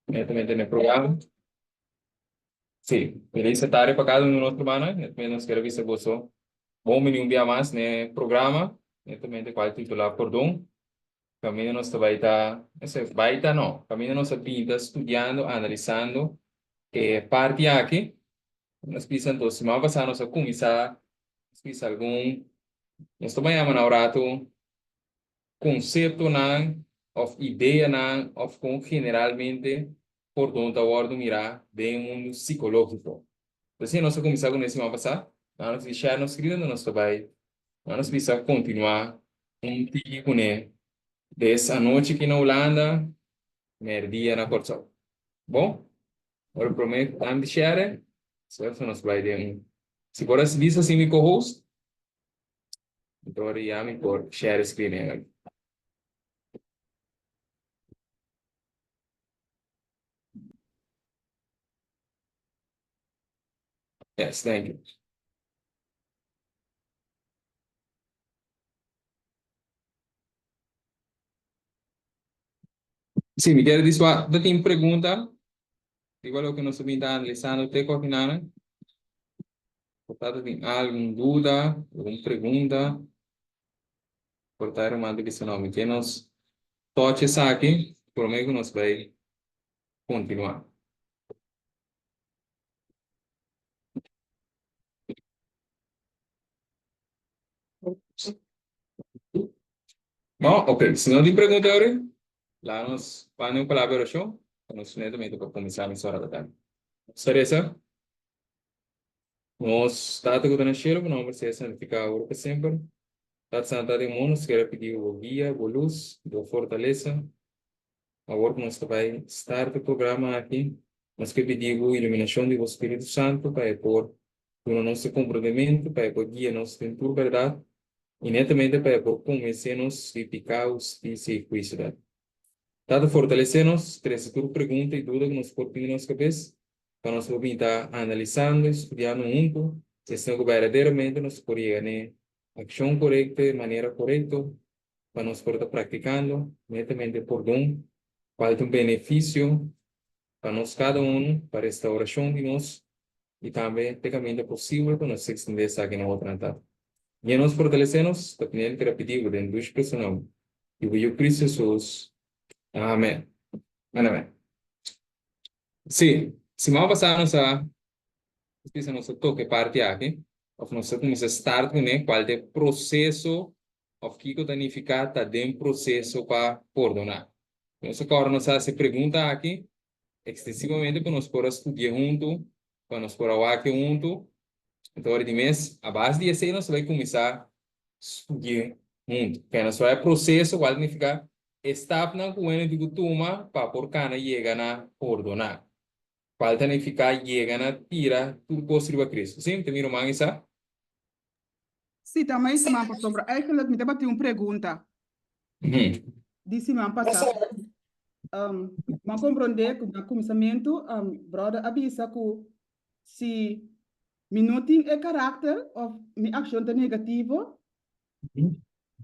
Netamente na e programa. Sí, feliz tarde pa cada un di nos hermano. Netamente nos quiere bisa boso bon bini un bia mas na e programa. Netamente cual titula Pordon. Caminda nos ta bai ta, ese bai ta no, caminda nos a bin ta studiando, analisando e parti aki. Nos bisa anto siman pasá nos a kuminsá bisa algun, nos ta yama na un ratu konseptonan òf ideanan òf kon generalmente pordon ta wòrdu mirá den e mundu sikológiko. Asina nos a kuminsá ku nos siman pasá, nan nos di share nos skrito, nos ta bai, nan nos bisa kontinuá un tiki kuné des anochi aki na Hulanda, mèrdia na Kòrsou. Bon, ora promé ku nan di share, despues nos bai den un, si por a bisa sin mi co-host, Anto ora ya mi por share screen e. Yes, thank you. Sí, mi kier diswa, ta tin pregunta riba loke nos a bin ta analisando te ku a final? Por ta ta tin algun duda, algun pregunta? Por ta e ruman ta bisa no, mi ke nos touch esaki prome ku nos bai kontinuá. No? Ok, si no tin pregunta ahora, laga nos pone un palabra di orashon pa nos netamente por kuminsá mesora ta tardi. Nos ta resa. Nos Tata ku ta na shelu, bo nomber sea santifiká awor pa semper. Tata Santu, Tata di amor, nos kere pidi bo guia, bo lus, bo fortalesa. Awor ku nos ta bai start e programa aki, nos ke pidi bo iluminashon di bo Spiritu Santu pa e por duna nos e komprendementu, pa e por guia nos den tur bèrdat, i netamente pa e por konvensé nos di piká, hustisia i huisio. Tata, Tata, fortalesé nos, trese tur pregunta i duda ku nos por tin den nos kabes, pa nos por bin ta analisando i studiando huntu, esnan ku berdaderamente nos por yega n'e akshon korekto, e manera korekto pa nos por ta praktikando netamente pordon, kual ta un benefisio pa nos kada unu, pa restaurashon di nos i tambe te kaminda posibel pa nos ekstendé esaki na otronan. Tata, guia nos, fortalesé nos, ta pidi el keda pidi bo den dushi preso nomber di bo Yu Cristo Jesus. Amen. Amen. Sí, siman pasá nos a bisa nos a toka e parti aki, òf nos a kuminsá start kuné, kual ta e proseso òf kiko ta nifiká ta den proseso pa pordoná. Nos a kòrda nos a hasi e pregunta aki ekstensivamente pa nos por a studia huntu, pa nos por a wak huntu. Anto ora di mes, a base di esei nos ta bai kuminsá studia huntu. Kende nos bai e proseso kual ta nifiká e stapnan ku wende tin ku tuma pa por kana yega na pordoná. Kual ta nifiká yega na tira tur kos riba Kristu. Sí, mi ta mira ruman Isa? Sí, ta mai siman pasobra eigenlijk mi tabatin un pregunta di siman pasá. Mi a komprondé ku na kuminsamentu bròder a bisa ku si mi no tin e karakter òf mi akshon ta negativo,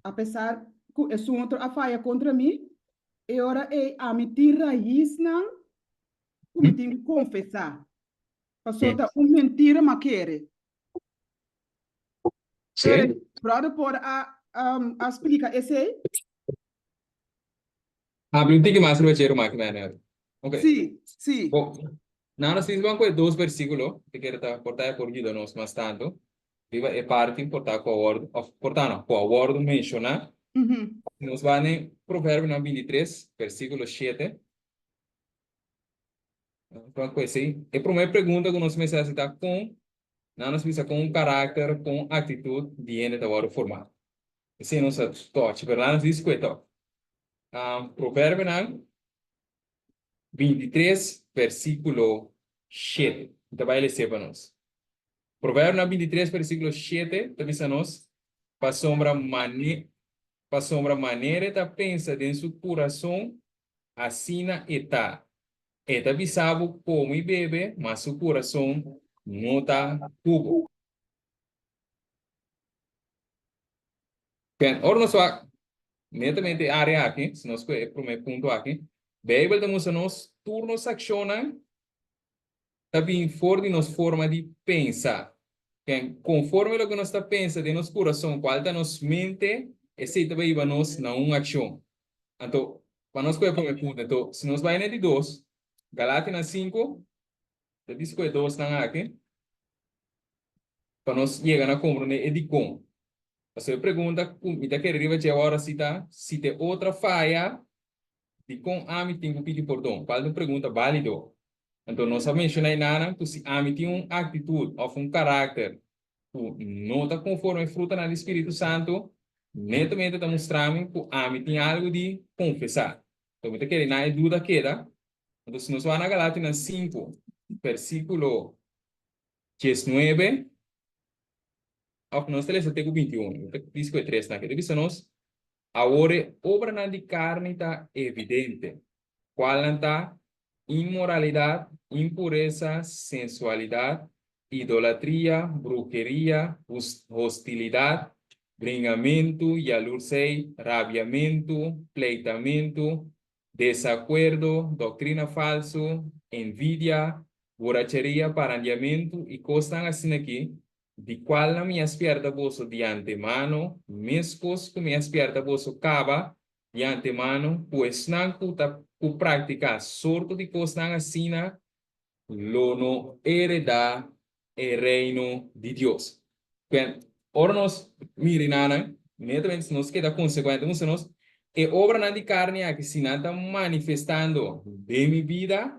apesar ku esun otro a faya kontra mi, e ora ei ami tin raisnan ku mi tin ku konfesá. Pasobra ta un mentira mi a kere. Sí. Pero brother por a um, a splika esei? Habla un tiki mas riba dje ruman ki mene. Ok. Sí, sí. Bo, nan nos tin ban ku e dos versíkulo, te kere ta por ta e por yuda nos mas tantu riba e parti por ta ku a wòrdu, òf por ta no, ku a wòrdu menshoná. Nos ban den Proverbionan 23, versíkulo 7. Nos ku esei. E promé pregunta ku nos mester hasi ta kon nan nos bisa kon un karakter, kon aktitut di hende ta wòrdu formá. Esei nos a tòchi, pero nan nos dici ku e tòk. Proverbionan 23 versíkulo 7. Mi ta bai les'é pa nos. Proverbionan 23 versíkulo 7 ta bisa nos, Pasobra mane, pasobra manera e ta pensa den su kurason, Asina e ta. E ta bisa bo come i bebe, ma su curason no ta cu bo. Ken, ora nos wak netamente e area aki, si nos coge e prome punto aki, Beibel ta mustra nos tur nos akshonnan ta bin for di nos forma di pensa. Ken, konforme loke nos ta pensa den nos kurason, kual ta nos mente, esei ta bai hiba nos na un akshon. Anto, pa nos kohe promé punto, anto, si nos bai na di dos, Galatianan sinku, ta bisa ku e dosnan aki, pa nos yega na komprondé e dikon. Pasobra e pregunta ku mi ta kere riba dje awor si ta, si te otra faya, dikon ami tin ku pidi pordon? Kual ta un pregunta bálido. Anto nos a menshoná enanan ku si ami tin un aktitut òf un karakter ku no ta konforme e frutanan di Spiritu Santu, netamente ta mustra mi ku ami tin algu di konfesá. Anto mi ta kere na e duda keda. Anto si nos wak na Galatianan sinku, versíkulo diesnuebe, òf nos ta lesa te ku bintiunu, mi ta dici ku e tresnan aki, ta bisa nos, Awor e obranan di karni ta evidente, kualnan ta, inmoralidat, impuresa, sensualidat, idolatria, bruheria, hostilidat, bringamentu, yalursei, rabiamentu, pleitamentu, desakuerdo, doktrina falsu, envidia, buracheria, parandiamentu i kosnan asin'akí, di kualnan mi a spièrta boso di antemano, meskos ku mi a spièrta boso kaba di antemano, ku esnan ku ta ku praktiká sorto di kosnan asina lo no heredá e Reino di Dios. Kuen, ora nos mira nan, netamente si nos keda konsekuente, mustra nos e obranan di karni aki, si nan ta manifestando den mi bida,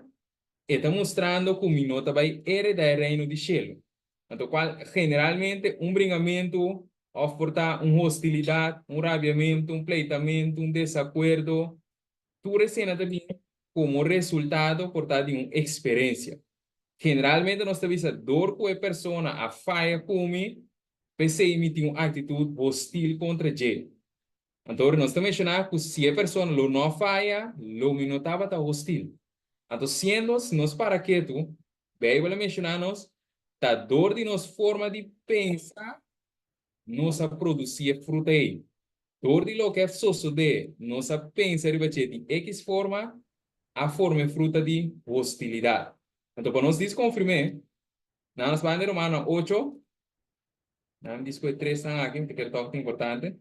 e ta mustrando ku mi no ta bai heredá e Reino di shelu. Anto kual generalmente un bringamentu òf por ta un hostilidat, un rabiamentu, un pleitamentu, un desakuerdo, tur esena ta bini komo resultado por ta di un eksperensia. Generalmente nos ta bisa dor ku e persona a faya ku mi, p'esei mi tin un aktitut hostil kontra dje. Anto ora nos ta menshoná ku si e persona lo no a faya, lo mi no tabata hostil. Anto siendo si nos para ketu, Beibel a menshoná nos, ta dor di nos forma di pensa nos a produsí e fruta ei. Dor di loke a sosodé, nos a pensa riba dje di ekis forma, a forma e fruta di hostilidat. Anto pa nos diskonfirm'é, nan nos bai na Romanonan ocho, nan di skohe tresnan aki, mi ta kere tòg ta importante,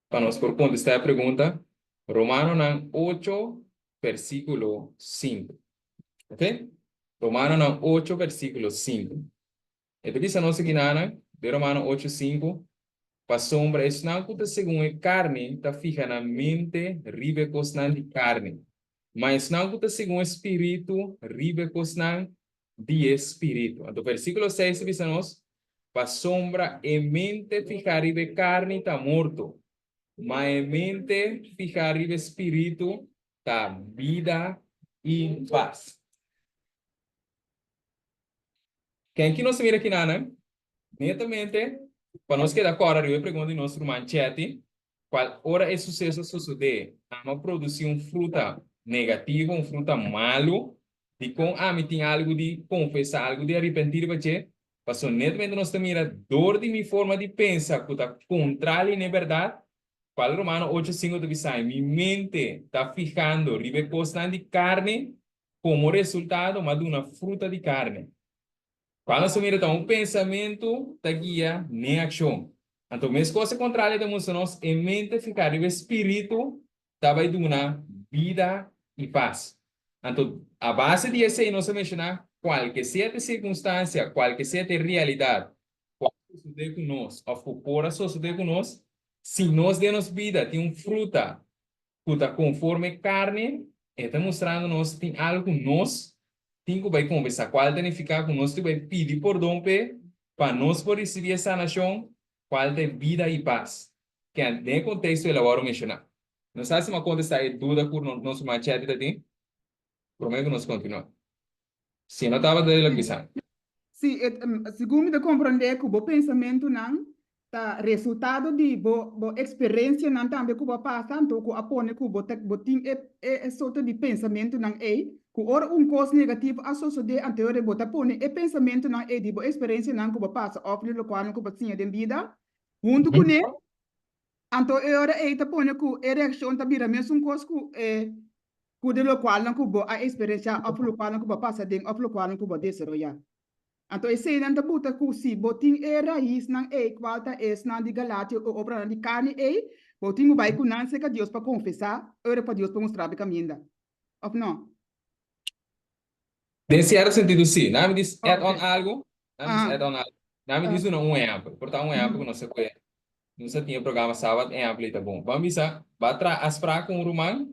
pa nos por kontestá e pregunta, Romanonan ocho, versíkulo sinku. Oke? Romanonan ocho, versíkulo sinku. E ta bisa nos akinanan, den Romano ocho sinku, Pasobra esnan ku ta segun e karni ta fiha nan mente riba e kosnan di karni, ma esnan ku ta segun e spiritu riba e kosnan di e spiritu. Anto versíkulo seis ta bisa nos, Pasobra e mente fihá riba e karni ta morto, ma e mente fihá riba e spiritu ta bida i pas. Ken ki nos ta mira kinanan? Netamente, pa nos keda kòrda riba e pregunta di nos ruman Chetty, kual ora e suseso a sosodé, ami a produsí un fruta negativo, un fruta malu, dikon ami tin algu di konfesá, algu di arepentí riba dje? Pasobra netamente nos ta mira dor di mi forma di pensa ku ta kontrali n'e bèrdat, kual Romano ocho sinku ta bisa, mi mente ta fihando riba e kosnan di karni, Komo resultado, m'a duna fruta di karni. Kual nos ta mira ta un pensamentu ta guia n'e akshon. Anto meskos e kontrario ta mustra nos, e mente fiká riba e spiritu ta bai duna bida i pas. Anto, a base di esei nos a menshoná kualke sea ta e sirkunstansia, kualke sea ta e realidat ku a sosodé ku nos òf ku por a sosodé ku nos, si nos den nos bida tin un fruta ku ta konforme karni, e ta mustrando nos tin algu ku nos tin ku bai konfesá, kual ta nifiká ku nos tin ku bai pidi pordon p'e pa nos por risibí e sanashon, kual ta e bida i pas. Ken, den e konteksto el a wòrdu menshoná. Nos sa si mi a kontestá e duda ku nos ruman Chetty ta tin? Promé ku nos kontinuá. Si no tabata el a bisa. Sí, e, segun mi ta komprondé ku bo pensamentunan ta resultado di bo bo eksperensianan tambe ku bo a pasa, anto ku a pone ku bo ta bo tin e e sorto di pensamentunan ei, ku ora un kos negativo a sosodé anterior bo ta pone e pensamentunan ei di bo eksperensianan ku bo pasa òf di lokualnan ku bo siña den bida huntu kuné. Anto e ora ei ta pone ku e reakshon ta bira mesun kos ku e ku di lokualnan ku bo a eksperensiá òf lokualnan ku bo a pasa aden òf lokualnan ku bo a desaroyá. Anto eseinan ta buta ku si bo tin e raisnan ei, kual ta esnan di Galatio e obranan di karni ei, bo tin ku bai ku nan serka Dios pa konfesá, ora pa Dios por mustra bo e kaminda. Òf nò? Den sierto sentido sí. Nan mi dis add on algu. Nan mi dis add on algu. Nan mi dis duna un ehèmpel. Por ta un ehèmpel ku nos a kohe. Nos a tin e programa Sabat ehèmpel ei ta bon. Ban bisa, bo a traha afsprak ku un ruman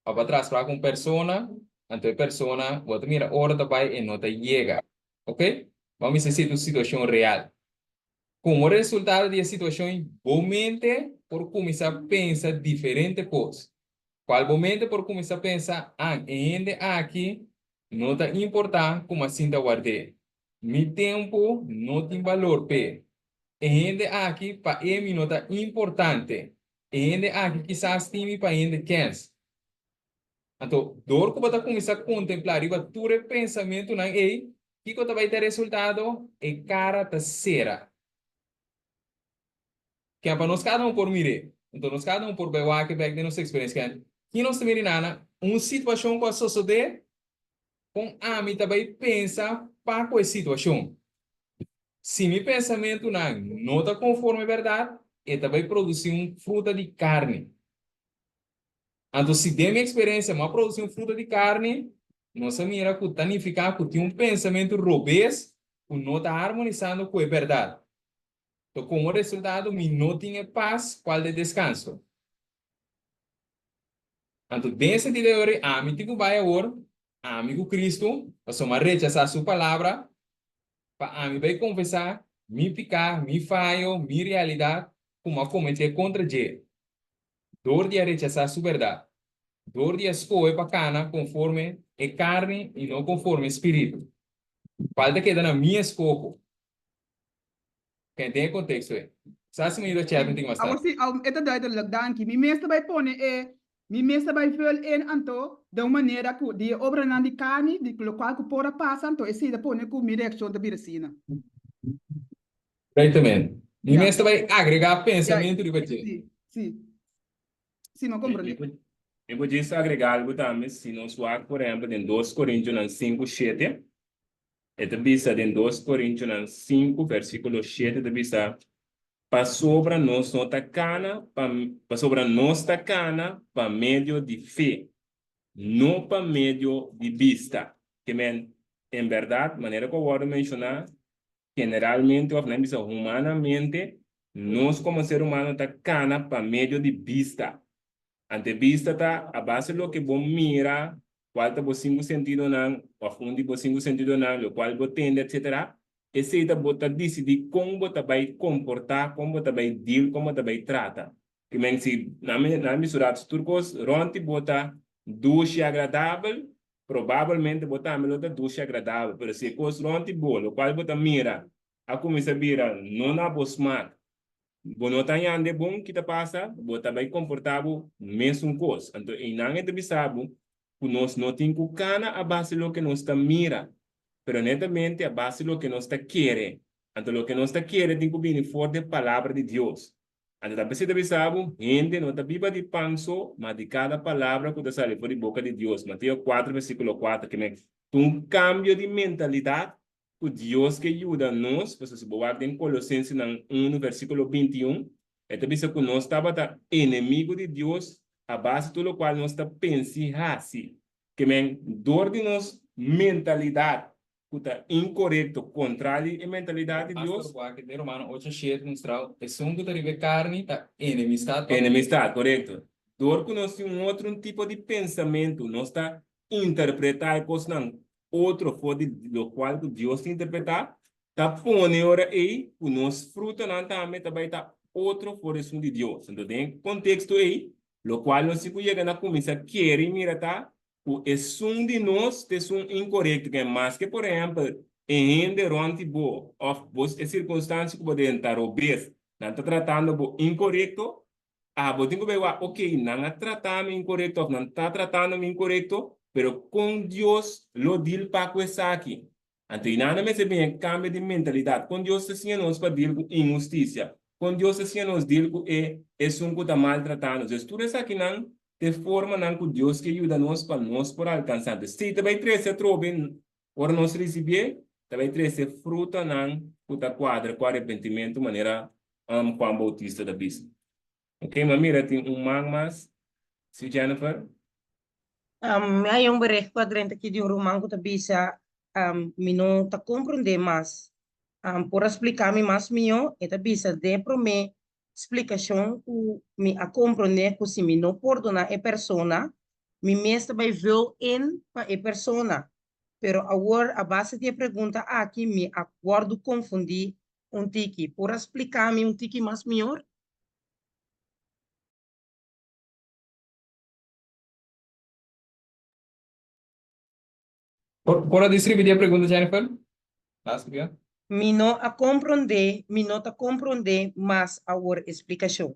òf bo a traha afsprak ku un persona, anto e persona bo ta mira ora ta bai e no ta yega. Oke? Ban bisa esei ta un situashon real. Komo resultado di e situashon ei, bo mente por kuminsá pensa diferente kos. Cual bo mente por cuminsa pensa, An, e hende aki no ta importa cu m'a sinta ward'é. Mi tempo no tin balor p'e. E hende aki pa e mi no ta importante. E hende aki kisas tin mi pa hende kens. Anto, dor cu bo ta cuminsa contempla riba tur e pensamentonan ei, kico ta bay ta e resultado? E cara ta cera. Ken pa nos kada un por mir'é. Enton nos kada un por bai wak bek den nos eksperensia. Ken ki nos ta mira nana un situashon ku a sosodé, kon ami ta bai pensa pa ku e situashon. Si mi pensamentunan no ta konforme bèrdat, e ta bai produsí un fruta di karni. Anto si den mi eksperensia mi a produsí un fruta di karni, nos a mira ku ta nifiká ku tin un pensamentu robes ku no ta harmonisando ku e bèrdat. To komo resultado mi no tin e pas kual de deskanso. Anto den e sentido ei ora ami tin ku bai awor, ami ku Kristu, pasobra mi a rechasá Su palabra, pa ami bai konfesá mi piká, mi fayo, mi realidat ku mi a kometé kontra dje, dor di a rechasá Su bèrdat, dor di a skohe pa kana konforme e karni i no konforme e spiritu. Kual ta keda na mi eskoho. Ken den e konteksto ei. Sa si mi yuda Chevin tin mas Awor tardi. si, aw, e ta duidelijk, danki. Mi mes ta bai pone e, mi mes ta bai vul in anto den un manera ku di e obranan di karni, di lokual ku por a pasa, anto esei ta pone ku mi reakshon ta bira asina. Exactamente. Mi Ya. mes ta bai agregá Ya, pensamentu riba dje. si, si. Si, mi a Mi komprendé. por, mi por djis agregá algu tambe, si nos wak por ehèmpel den dos Korintionan sinku shete, E ta bisa den dos Korintionan sinku versíkulo shete ta bisa, Pasobra nos no ta kana pa pasobra nos ta kana pa medio di fe, no pa medio di bista. Ke men, en bèrdat, manera ku a wòrdu menshoná, generalmente òf nan bisa humanamente, nos komo ser humano ta kana pa medio di bista. Ante bista ta a base loke bo mira, cual ta bo cinco sentidonan of un di bo cinco sentidonan, locual bo tende etc. Esey ta bo ta dicidi con bo ta bay comporta, con bo ta bay deal, con bo ta bay trata. Ki men si nan mi nan mi su rato tur cos rond di bo ta dushi agradabel, probablemente bo tambe lo ta dushi agradabel, pero si e cos rond di bo, locual bo ta mira a cuminsa bira no na bo smaak, Bo no ta yanda e bon, ki ta pasa? Bo ta bai komportá bo mesun kos. Anto einan e ta bisa bo ku nos no tin ku kana a base loke nos ta mira, pero netamente a base loke nos ta kere. Anto loke nos ta kere tin ku bini for di e Palabra di Dios. Anto ta p'esei ta bisa bo, hende no ta biba di pan so, ma di kada palabra ku ta sali for di boka di Dios. Mateo kuater versíkulo kuater. Ke men ta un kambio di mentalidat ku Dios ke yuda nos, pasobra si bo wak den Kolosensenan unu versíkulo 21, e ta bisa ku nos tabata enemigu di Dios a base tur lokual nos ta pensa i hasi. Ke men, dor di nos mentalidat ku ta inkorekto kontra di e mentalidat di Dios. Pastor, wak den Romano ocho shete mustra esun ku ta riba e karni ta enemistat pa. Enemistat, korekto. Dor ku nos tin un otro un tipo di pensamentu, nos ta interpretá e kosnan otro for di lokual ku Dios ta interpretá, ta pone ora ei ku nos frutanan tambe ta bai ta otro for esun di Dios. Anto den e konteksto ei, lokual nos tin ku yega na kuminsá kere i mira ta ku esun di nos ta esun inkorekto, ke maske por ehèmpel e hende rònt di bo òf bo e sirkunstansia ku bo den ta robes, nan ta tratando bo inkorekto, Abo tin ku bai wak, ok, nan a trata mi inkorekto òf nan ta tratando mi inkorekto, pero kon Dios lo dil pa ku esaki? Anto i nan a mester bin e kambio di mentalidat. Kon Dios ta siña nos pa dil ku inhustisia? Kon Dios ta siña nos deal ku e esun ku ta maltratá nos. Entonces tur esakinan ta e formanan ku Dios ke yuda nos pa nos por alkansá. Entonces si ta bai trese atrobe ora nos risibié, ta bai trese frutanan ku ta kuadra ku arepentimentu manera Juan Bautista ta bisa. Ok, mi a mira tin un man mas. Si Jennifer? Mi haya un bericht ku a drenta aki di un ruman ku ta bisa, Mi no ta komprondé mas. Por a splika mi mas mihó? E ta bisa, Den e promé splikashon ku mi a komprondé ku si mi no pordoná e persona, mi mes ta bai vul in pa e persona. Pero awor a base di e pregunta aki mi a wòrdu konfundí un tiki. Por a splika mi un tiki mas mihor? Por por a describi di e pregunta Jennifer? Laatste keer. Mi no a komprondé, mi no ta komprondé mas awor e splikashon.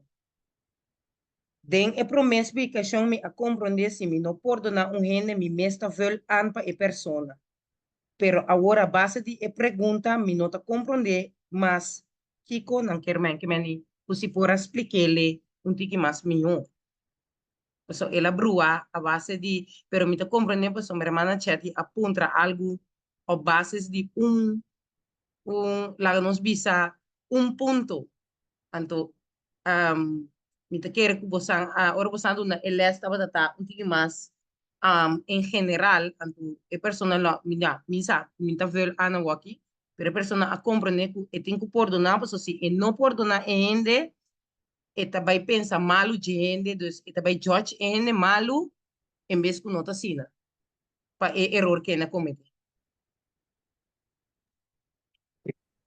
Den e promé splikashon mi a komprondé si mi no pordoná un hende mi mes ta vul aan pa e persona. Pero awor a base di e pregunta mi no ta komprondé mas kiko nan kier men ke men di ku si por a splik'é un tiki mas mihó. Pasobra el a brua a base di, pero mi ta comprende pasobra mi hermana Chetty a puntra algu op basis di un, un, laga nos bisa un punto. Anto mi ta kere ku bosan a, ora bosan a duna e les tabata ta un tiki mas en general, anto e persona lo, mi ya, mi sa, mi ta vul aan awoki, pero e persona a comprende ku e tin ku pordona pasobra si e no pordona e hende, e ta bai pensa malu dje hende, dus e ta bai judge e hende malu en bes ku no ta asina pa e eror ku el a komete.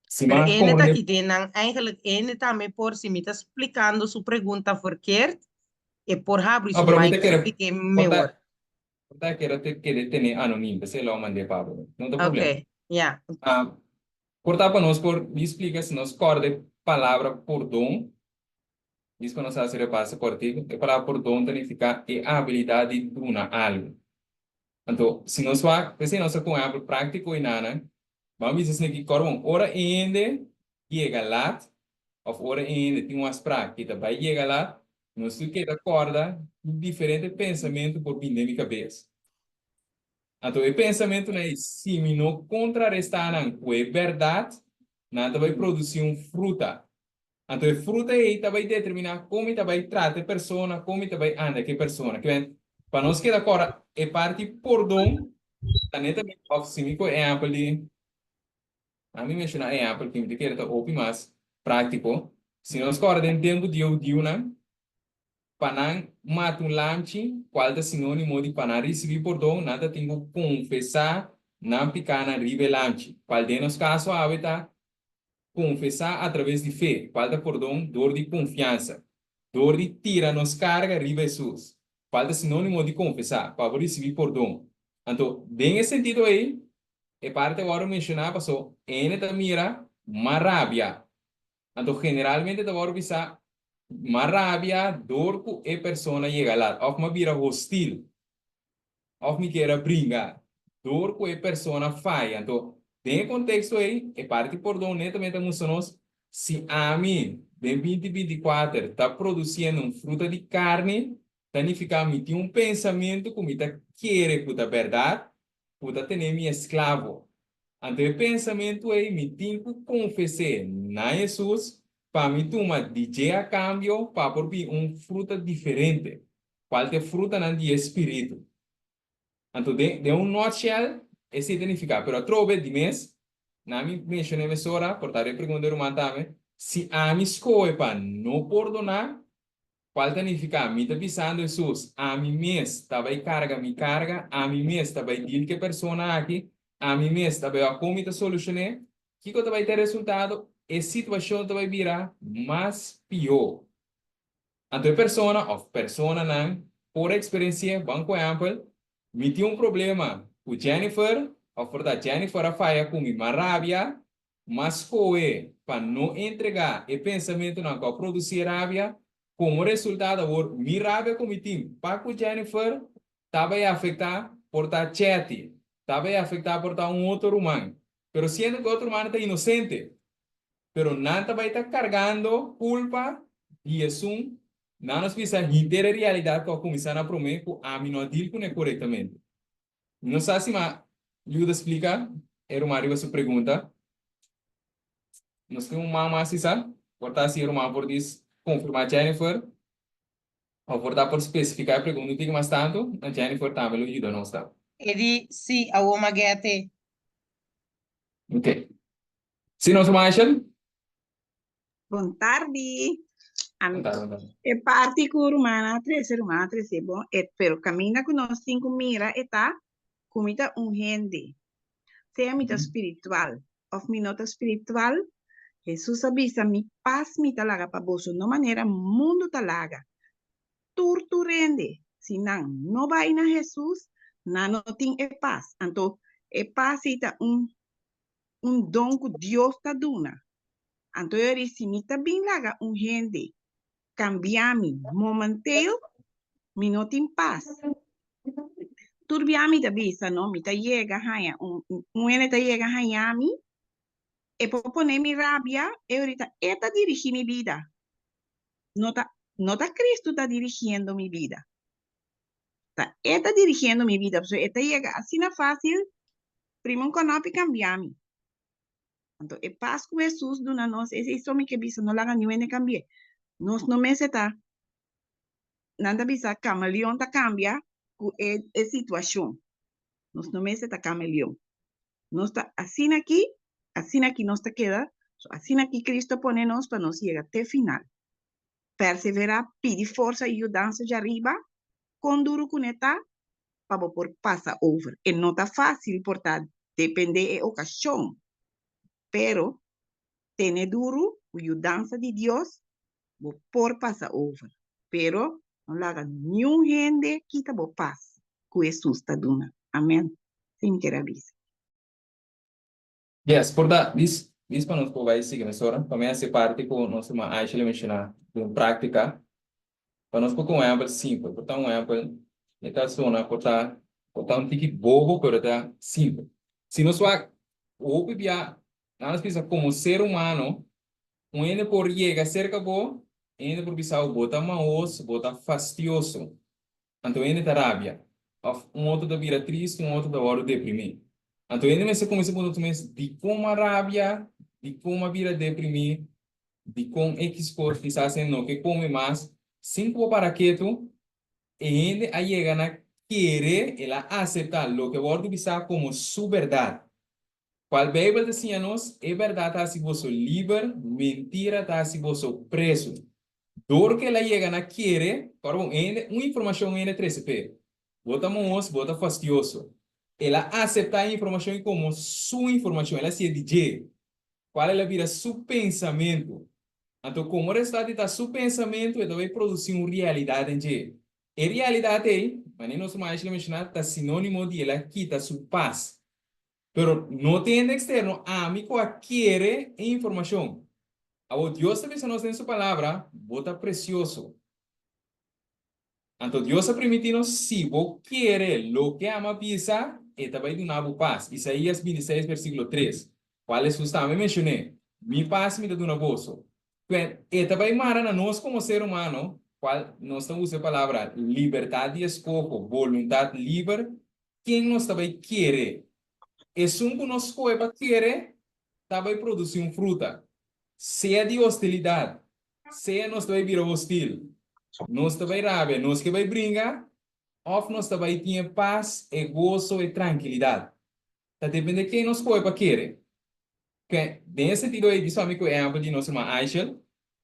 Si Pero m'a hende ta komprende. aki den nan, eigenlijk hende tambe por, si mi ta splikando su pregunta verkeerd, e por habri No, su pero mi mic ta kere splike por ta mehor. por ta kere te kere tene anoniem, p'esei lo a mand'é pa bo. No ta problema. Ok, ya. Ah, por ta pa nos por di splika si nos kòrda e palabra pordon, dis ku nos hasi repaso kòrtiku, e palabra pordon ta nifiká e abilidat di duna algu. Anto, si nos wak, p'esei nos ta ku un ehèmpel práktiko i nana, ban bisa esei ki kòrda bon, ora e hende yega lat, òf ora e hende tin un afsprak ki ta bai yega lat, nos tur keda kòrda ki diferente pensamentu por bini den mi kabes. Anto e pensamentunan ei, si mi no kontrarestá nan ku e bèrdat, nan ta bai produsí un fruta. Anto e fruta ei ta bai determiná kon mi ta bai trata e persona, kon mi ta bai anda ku e persona. Kiben, pa nos keda kòrda e parti pordon ta netamente, òf si mi kohe ehèmpel di, ami menshoná ehèmpel ku mi ta kere ta hopi mas práktiko, si nos kòrda den tempu di e hudiunan, Pa nan mata un lamchi, cual ta sinonimo di pa nan ricibi pordon, nan ta tin cu confesa nan picanan riba e lamchi, cual den nos caso awe ta confesa a traves di fe, cual ta pordon door di confiansa, door di tira nos carga riba Jesus, cual ta sinonimo di confesa, pa bo ricibi pordon. Anto, den e sentido ey, e parti a worde menciona paso N ta mira mas rabia. Anto generalmente ta wòrdu bisa m'a rabia dor ku e persona yega lat òf m'a bira hostil òf mi kier a bringa dor ku e persona faya. Anto den e konteksto ei e parti pordon netamente ta mustra nos si ami den binti 24 ta produsiendo un fruta di karni ta nifiká mi tin un pensamentu ku mi ta kere ku ta bèrdat ku ta tene mi esklavo. Anto e pensamentu ei mi tin ku konfes'é na Hesus pa mi tuma di dje a kambio pa por bin un fruta diferente, kual ta e frutanan di e Spiritu. Anto den den un nutshell esei ta nifiká. Pero atrobe di mes, na mi menshoné mesora, por ta repregunta e ruman tambe, si ami skohe pa no pordoná, Cual ta nifica, mi ta bisando Hesus, ami mes ta bay carga mi carga, ami mes ta bay deal cu e persona aki, ami mes ta bay wak con mi ta solucione, kico ta bay ta e resultado? E situacion ta bay bira mas pio. Anto e persona of personanan por experiencia, ban cu ehempel, mi tin un problema cu Jennifer, of por ta Jennifer a faya cu mi, m'a rabia, M'a skohe pa no entregá e pensamentunan ku a produsí e rabia. Komo resultado awor mi rabia ku mi tin pa ku Jennifer ta bai afektá por ta Chetty, ta bai afektá por ta un otro ruman. Pero siendo ku e otro rumannan ta inosente. Pero nan ta bai ta kargando kulpa di esun, nan nos bisa henter e realidat ku a kuminsá na promé ku ami no a deal kuné korektamente. Mi no sa si m'a yuda splika e ruman riba su pregunta. Nos tin un man mas sisa, por ta si e ruman por dis konfirmá Jennifer òf por ta por spesifiká e pregunta un tiki mas tantu, na Jennifer tambe lo yuda nos ta. E di, Sí, awor m'a gèt'e. Ok. Sí, nos ruman Ashel? Bon tardi. Bon tardi, bon tardi. E parti ku ruman a trese, ruman a trese bon, e, pero kaminda ku nos tin ku mira e ta ku mi ta un hende, sea mi ta spiritual òf mi no ta spiritual, Hesus a bisa, Mi pas mi ta laga pa boso, no manera mundu ta laga. Tur tur hende, si nan no bai na Hesus, nan no tin e pas. Anto e pas ei ta un un don ku Dios ta duna. Anto yo di, si mi ta bin laga un hende kambia mi momenteel, mi no tin pas. Tur bia mi ta bisa, no, mi ta yega haña un, un hende ta yega haña mi, e por pone mi rabia, e orita e ta dirigí mi bida. No ta, no ta Cristo ta dirigiendo mi bida. Ta e ta dirigiendo mi bida, pasobra e ta yega asina fácil, prima un kònòp i kambia mi. Anto e pas ku Hesus duna nos, esei so mi ke bisa, no laga niun hende kambi'é. Nos no mester ta, nan ta bisa kameleon ta kambia ku e e situashon. Nos no mester ta kameleon. Nos ta asina aki, asina aki nos ta keda, so asina aki Cristo a pone nos pa nos yega te final. Perseverá, pidi forsa i yudansa djariba, kon duru ku ne ta, pa bo por pasa over. E no ta fácil por ta dependé e okashon, pero tene duru ku yudansa di Dios bo por pasa over. Pero no laga niun hende kita bo pas ku Hesus ta duna. Amen. Esei mi kere a bisa. Yes, por ta dis dis pa nos por bai sigui mesora. Pa mi hasi parti ku nos ruman Aisha lo menshoná den práktika. Pa nos por ku un ehèmpel simpel. Por ta un ehèmpel e ta sona por ta por ta un tiki bobo pero e ta simpel. Si nos wak hopi bia nan nos bisa komo ser humano un hende por yega serka bo, e hende por bisa bo bo ta mahos, bo ta fastioso. Anto hende ta rabia. Òf un otro ta bira tristu, un otro ta wòrdu deprimí. Anto hende mester kuminsá puntra su mes, Dikon m'a rabia? Dikon m'a bira deprimí? Dikon ekis kos kisas hende no ke kome mas? Sin ku bo para ketu, e hende a yega na kere, el a aseptá loke a wòrdu bisá komo su bèrdat. Cual Bijbel ta siña nos? E berdad ta haci boso liber, mentira ta haci boso preso. Door cu el a yega na kere, ora bon, hende, un informacion hende trece p'e. Bo ta mohos, bo ta fastioso. El a acepta e informacion y como su informacion, el a haci'e di dje, cual el a bira su pensamento. Anto como resultado di ta su pensamento, e ta bay produci un realidad den dje. E realidad ey, manera nos maestro a menciona, ta sinonimo di el a kita su paz. Pero no tin hende externo, ami cu a kere e informacion. Awor Dios ta bisa nos den su Palabra, Bo ta precioso. Anto Dios a primiti nos, si bo kere loke ami a bisa, e ta bay duna bo pas. Isaías 26 versiculo 3, cual Hesus tambe mencion'é, Mi pas mi ta duna boso. Cuen, e ta bay mara na nos como ser humano, cual nos ta usa e palabra libertad di escoho, boluntad liber, Ken nos ta bai kere? Esun ku nos skohe pa kere ta bai produsí un fruta, sea di hostilidat, sea nos ta bai bira hostil, nos ta bai rabia, nos ke bai bringa, òf nos ta bai tin e pas, e goso, e trankilidat. Ta dependé ken nos skohe pa kere. Ke, den e sentido ei, bisa mi ku e ehèmpel di nos ruman Aishel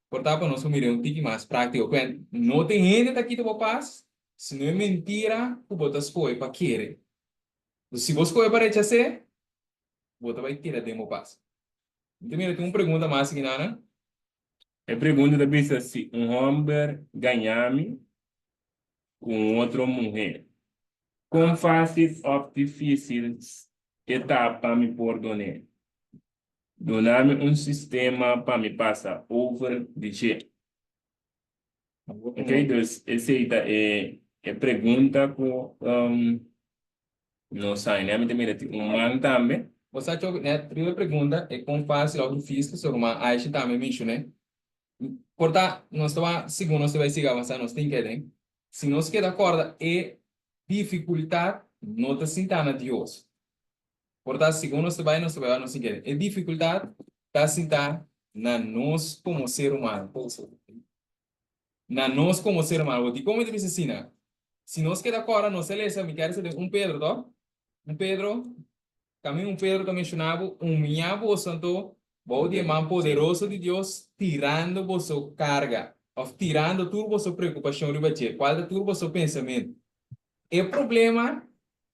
por ta pa nos por mira un tiki mas práktiko. Ku no tin hende ta kita bo pas, sino e mentira ku bo ta skohe pa kere. Si bo skohe pa rechas'é, bo ta bai keda den bo pas. Mi ta mira tin un pregunta mas aki, Nana. E pregunta ta bisa si un hòmber gaña mi ku un otro muhé, kon fásil òf difísil e ta pa mi pordon'é? Duna mi un sistema pa mi pasa over di dje. Ok, dus esei ta e e pregunta ku nos haña. Mi ta mira tin un man tambe. Bo sa Choco, net riba e pregunta e kon fácil òf difícil, so ruman Aisha tambe menshoné. Por ta nos ta wak segun nos ta bai sigui avansá nos tin keda den. Si nos keda kòrda e difikultat no ta sintá na Dios. Por ta segun nos ta bai nos ta bai wak nos tin keda. E difikultat ta sintá na nos komo ser humano. Na nos komo ser humano. Bo dikon mi ta bisa asina? Si nos keda kòrda nos ta lesa, mi kere sa den un Pedro to? Un Pedro, kaminda un Pedro ta menshoná bo, Humiá boso anto bou di e man poderoso di Dios, tirando boso karga, òf tirando tur boso preokupashon riba dje, kual ta tur boso pensamentu. E problema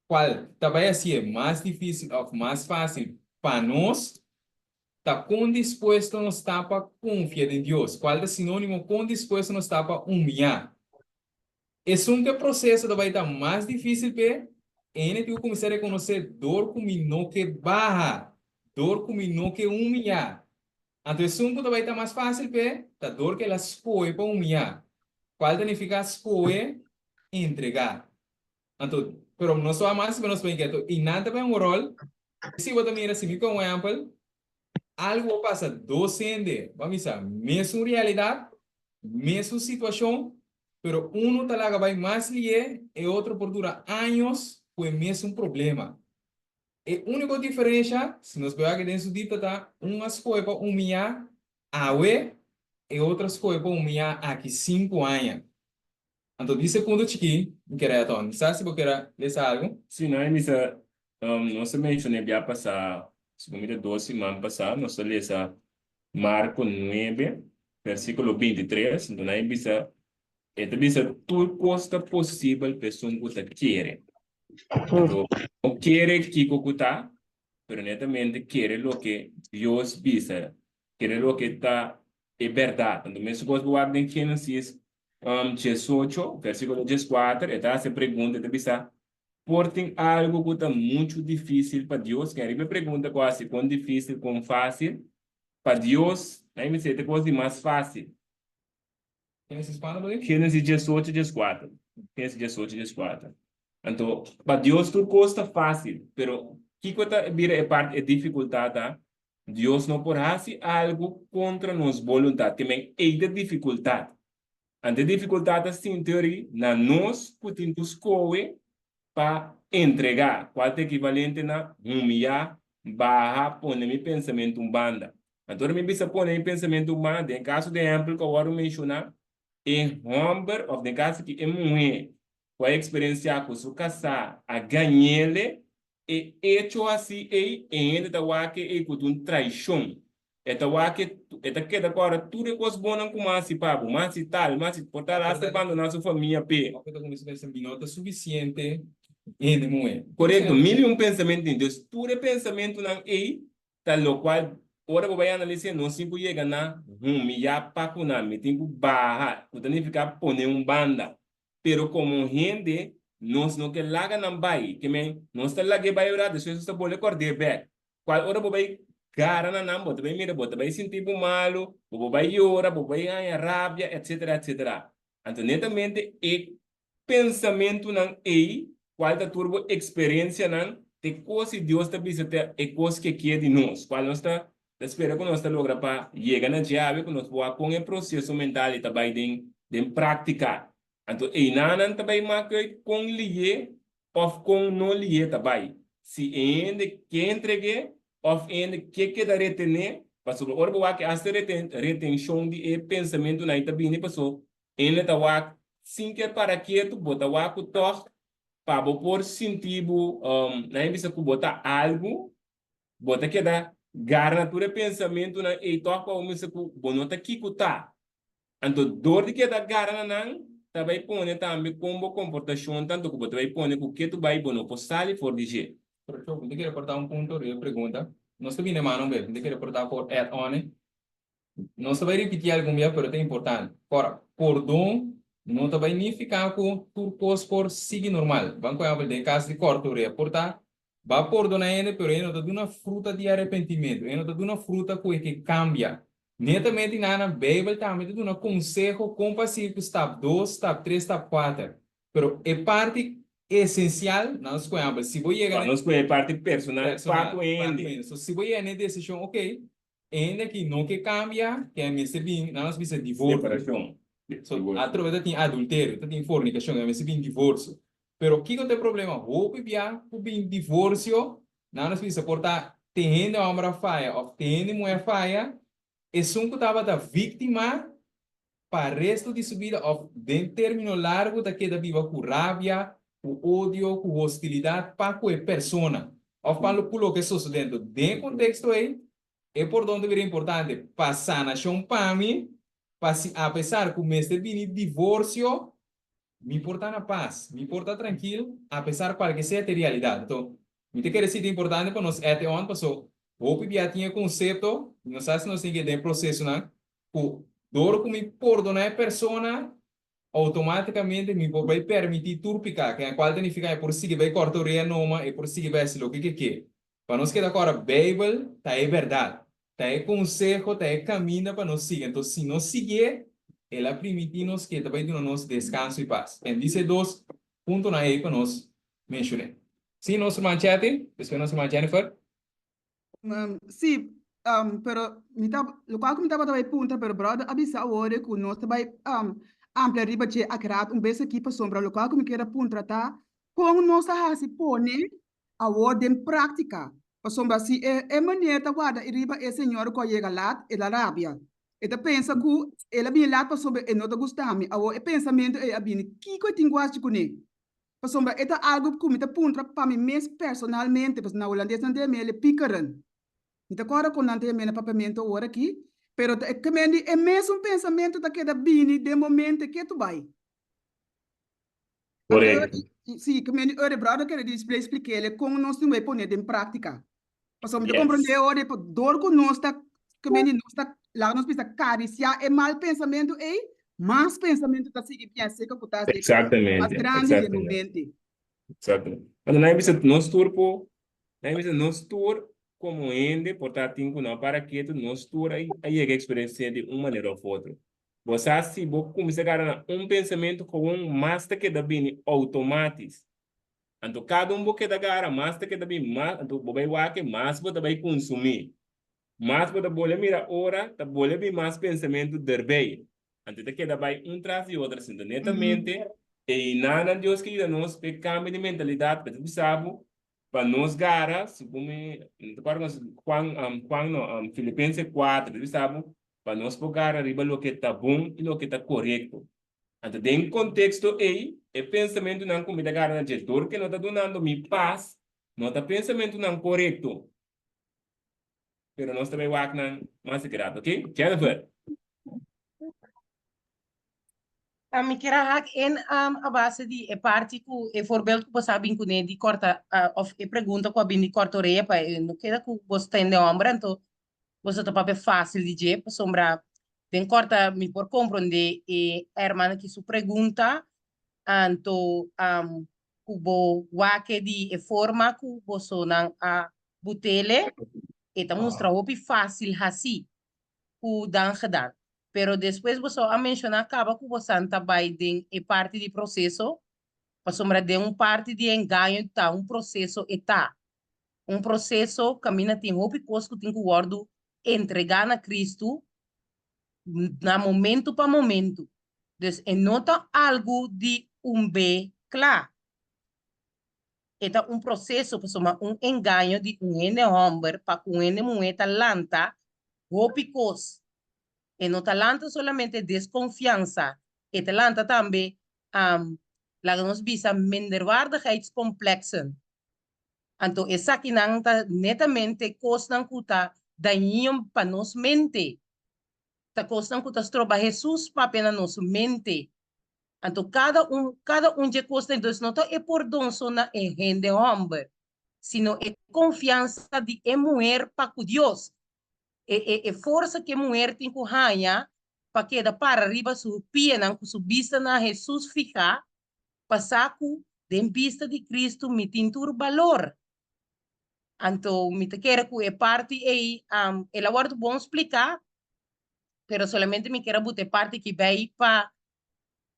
kual ta bai hasié mas difísil òf mas fásil pa nos ta kon dispuesto nos ta pa konfia den Dios, kual ta sinónimo kon dispuesto nos ta pa humiá. Esun ku e proseso ta bai ta mas difísil p'e, ene tin ku kuminsá rekonosé dor ku mi no ke baha, dor ku mi no ke humiyá. Anto esun ku ta bai ta mas fásil p'e ta dor ku el a skohe pa humiyá, kual ta nifiká skohe entregá. Anto, pero nos wak mas pero nos por inketo i nan ta bai un ròl. Si bo ta mira, si mi pon un ehèmpel, algu a pasa dos hende, bo a misa mesun realidat, mesun situashon, pero unu ta laga bai mas lié, e otro por dura años ku e mesun problema. E úniko diferensha, si nos bai wak den su dipta ta, un a skohe pa humiyá awe, e otro a skohe pa humiyá aki sinku aña. Anto di segundo chikí mi kere aton. Mi sa si bo kere lesa algu. Si, no, mi sa, nos a menshoné bia pasá, segun mi ta dos siman pasá, nos a lesa Marko nuebe, versíkulo bintitres, anto nan a bisa, e ta bisa tur kos ta posibel pa esun ku ta kere. Anto, no kere kiko ku ta, pero netamente kere loke Dios bisa, kere loke ta e bèrdat. Anto mesun kos bo wak den Génesis 18, versíkulo 14, e ta hasi e pregunta, e ta bisa, Por tin algu ku ta muchu difísil pa Dios? Ken riba e pregunta ku a hasi kon difísil, kon fásil, pa Dios, nan e mester ta e kos di mas fásil. Génesis kuantu bo di? Génesis 18, 14. Génesis 18, 14. Anto, pa Dios tur kos ta fásil, pero kiko ta bira e parti, e difikultat ta? Dios no por hasi algu kontra nos boluntat, ke men ei ta difikultat. Anto e difikultat ta sinti ori na nos ku tin ku skohe pa entregá, kual ta ekivalente na humiyá, baha, pone mi pensamentu un banda. Anto ora mi bisa pone mi pensamentu un banda, den kaso di ehèmpel ku a wòrdu menshoná, e hòmber òf den kaso aki e muhé ku a eksperensiá ku su kasá a gañ'ele, E echo asi ei, e hende ta wak ei ku ta un traishon. E ta wak e ta keda kòrda tur e kos bonnan ku mas hasi pa bo, mas hasi tal, mas hasi por tal hasta e bandoná su famia p'e. Òf e ta kuminsá pensa, Mi no ta sufisiente hende muhé. Korekto, mil i un pensamentu tin. Dus tur e pensamentunan ei ta lokual ora bo bai analis'é nos tin ku yega na humiyá pa ku nan. Mi tin ku baha, ku ta nifiká pone un banda. Pero komo hende nos no ke laga nan bai, ke men nos ta lag'é bai ora, despues nos ta bolbe kòrd'é bèk. Kual ora bo bai gara na nan, bo ta bai mira, bo ta bai sinti bo malu, bo por bai yora, bo por bai haña rabia, etsetera, etsetera. Anto netamente e pensamentunan ei, kual ta tur bo eksperensianan, ta e kos si Dios ta bisa ta e kos ke kier di nos, kual nos ta Ta spera ku nos ta logra pa yega na dje awe ku nos por wak kon e proseso mental ei ta bai den den práktika. Anto einanan ta bai mak uit kon lié òf kon no lié ta bai. Si e hende ke entreg'é òf e hende ke keda retené, pasobra ora bo wak asta reten retenshon di e pensamentunan ei ta bini paso hende ta wak sin ke para ketu bo ta wak ku tòg pa bo por sinti bo nan e bisa ku bo ta algu Bo ta keda gara na tur e pensamentunan ei tòg pa bo mester ku bo no ta kiko ta. Anto dor di keda gara na nan ta bai pone tambe kon bo komportashon ta, anto ku bo ta bai pone ku ke tu bai bo no por sali for di dje. Profesor, mi ta kere porta un punto riba e pregunta. Nos ta bini e mano un bes, mi ta kere porta por add on e. Nos ta bai ripití algun bia pero ta importante. Ora, pordon no ta bai nifiká ku tur kos por sigui normal. Ban ku ehèmpel den kas di kòrta orea. Por ta, bo a pordoná hende pero e no ta duna fruta di arepentimentu, e no ta duna fruta ku e ke kambia. Netamente na Beibel tambe ta duna konseho kon pa sigui ku stap dos, stap tres, stap kuater. Pero e parti. esensial, nan nos por ehèmpel, si bo yega Pa na nos kohe e parti personal pa personal, ku pa ku hende. hende. So si bo yega na e desishon, ok, e hende aki no ke kambia, ke a mester bin, nan nos bisa divorsio. Separashon. So Divorsio. atrobe ta tin adulterio, ta tin fornikashon, a mester bin divorsio. Pero kiko ta e problema? Hopi bia ku bin divorsio, nan nos bisa por ta te hende hòmber a faya òf te hende muhé a faya, esun ku tabata víktima pa resto di su bida òf den término largu ta keda biba ku rabia, ku odio, ku hostilidat pa ku e persona òf pa ku loke sosodé. Anto den e konteksto ei, e pordon ta bira importante pa sanashon pa mi, pa si apesar ku mester bini divorsio, Mi por ta na pas, mi por ta trankil, apesar kualke sea te realidat. Anto, mi ta kere si ta importante pa nos ete on, paso hopi bia tin e konsepto, mi no sa si nos tin ke den e prosesonan, ku dor ku mi pordoná e persona, outomátikamente mi por bai permití tur piká, ke kual ta nifiká e por sigui bai kòrta orea noma, e por sigui bai hasi loke ke ke. Pa nos keda kòrda, Beibel ta e bèrdat, ta e konseho, ta e kaminda pa nos sigui. Anto, si nos siguié, el a primintí nos ku e ta bai duna nos deskanso i pas. En dise e dos puntonan ei pa nos menshoné. Sí, nos ruman Chetty, despues nos ruman Jennifer. Sí, pero mi ta, lokual ku mi tabata bai puntra, pero bròder a bisa awor ku nos ta bai amplia riba dje akiraat un bes aki pasobra lokual ku mi kier a puntra ta kon nos ta hasi pone Awor den práktika, pasobra si e e meneer ta warda riba e señora ku a yega lat, el a rabia. E ta pensa ku el a bini lat pasobra e no ta gusta mi. Awor e pensamentu ei a bini, kiko e tin ku hasi kuné? Pasobra e ta algu ku mi ta puntra pa mi mes personalmente, pasobra na hulandes nan ta yam'é le piekeren. Mi ta kòrda kon nan ta yam'é na papiamentu awor aki, pero ta e kemen di e mesun pensamentu ta keda bini den bo mente ketu bai. Correcto. Sí, que men ore brother kere di display expliquele kon nos tin wei pone den práctica. Pasobra mi ta Yes. comprende ore pa dor ku nos ta ke men di nos ta laga nos bisa karisiá e mal pensamentu ei, mas pensamentu ta sigui bien seka ku ta mas Exactamente, grandi den exactamente. mente. Exactamente. Anto nan a bisa nos tur por, nan a bisa nos tur komo hende por ta tin ku no a para ketu, nos tur a a yega eksperensi'é di un manera òf otro. Bo sa si bo kuminsá gara na un pensamentu gewoon mas ta keda bini outomatis. Anto kada un bo keda gara mas ta keda bini mas anto bo bai wak mas bo ta bai kunsumí. Mas bo ta bole mira ora ta bole bin mas pensamentu derbei. Anto e ta keda bai un tras di otro asinta. Netamente einanan Dios ke yuda nos p'e kambio di mentalidat pa ta bisa bo pa nos gara segun mi no ta kòrda Juan Juan no Filipenses kuater ta bisa bo pa nos por gara riba loke ta bon i loke ta korekto. Anto den konteksto ei, e pensamentunan ku mi ta gara na dje dor ke no ta dunando mi pas, no ta pensamentunan korekto. Pero nos ta bai wak nan mas grato, oke? Jennifer. Mi kier a hak in a base di e parti ku e voorbeeld ku bo sa bin kuné di kòrta òf e pregunta ku a bin di kòrta orea pa e no keda ku bo stende hòmber anto boso ta papia fácil di dje pasobra den kòrta mi por komprondé e hermana aki su pregunta anto ku bo wak di e forma ku bosonan a butele e ta mustra hopi fácil hasí ku dan gedaan. Pero despues boso a menshoná kaba ku bosan ta bai den e parti di proseso pasobra den un parti di engaño ta un proseso e ta. Un proseso kaminda tin hopi kos ku tin ku wòrdu entregá na Kristu na momentu pa momentu. Dus e no ta algu di un be kla. E ta un proseso pasobra un engaño di un hende hòmber pa ku un hende muhé ta lanta hopi kos. E no ta lanta solamente deskonfiansa, e ta lanta tambe laga nos bisa minderwaardigheidskompleksen. Anto esakinan ta netamente kosnan ku ta dañino pa nos mente. Ta kosnan ku ta stroba Hesus papia na nos mente. Anto kada un kada un dje kosnan entonces no ta e pordon so na e hende hòmber, sino e konfiansa di e muher pa ku Dios. E e e forsa ku e muher tin ku haña pa keda para riba su pianan ku su bista na Hesus fihá pa sa ku den bista di Cristo mi tin tur balor. Anto mi ta kere ku e parti ei el a wòrdu bon spliká, pero solamente mi kier a buta e parti aki bei pa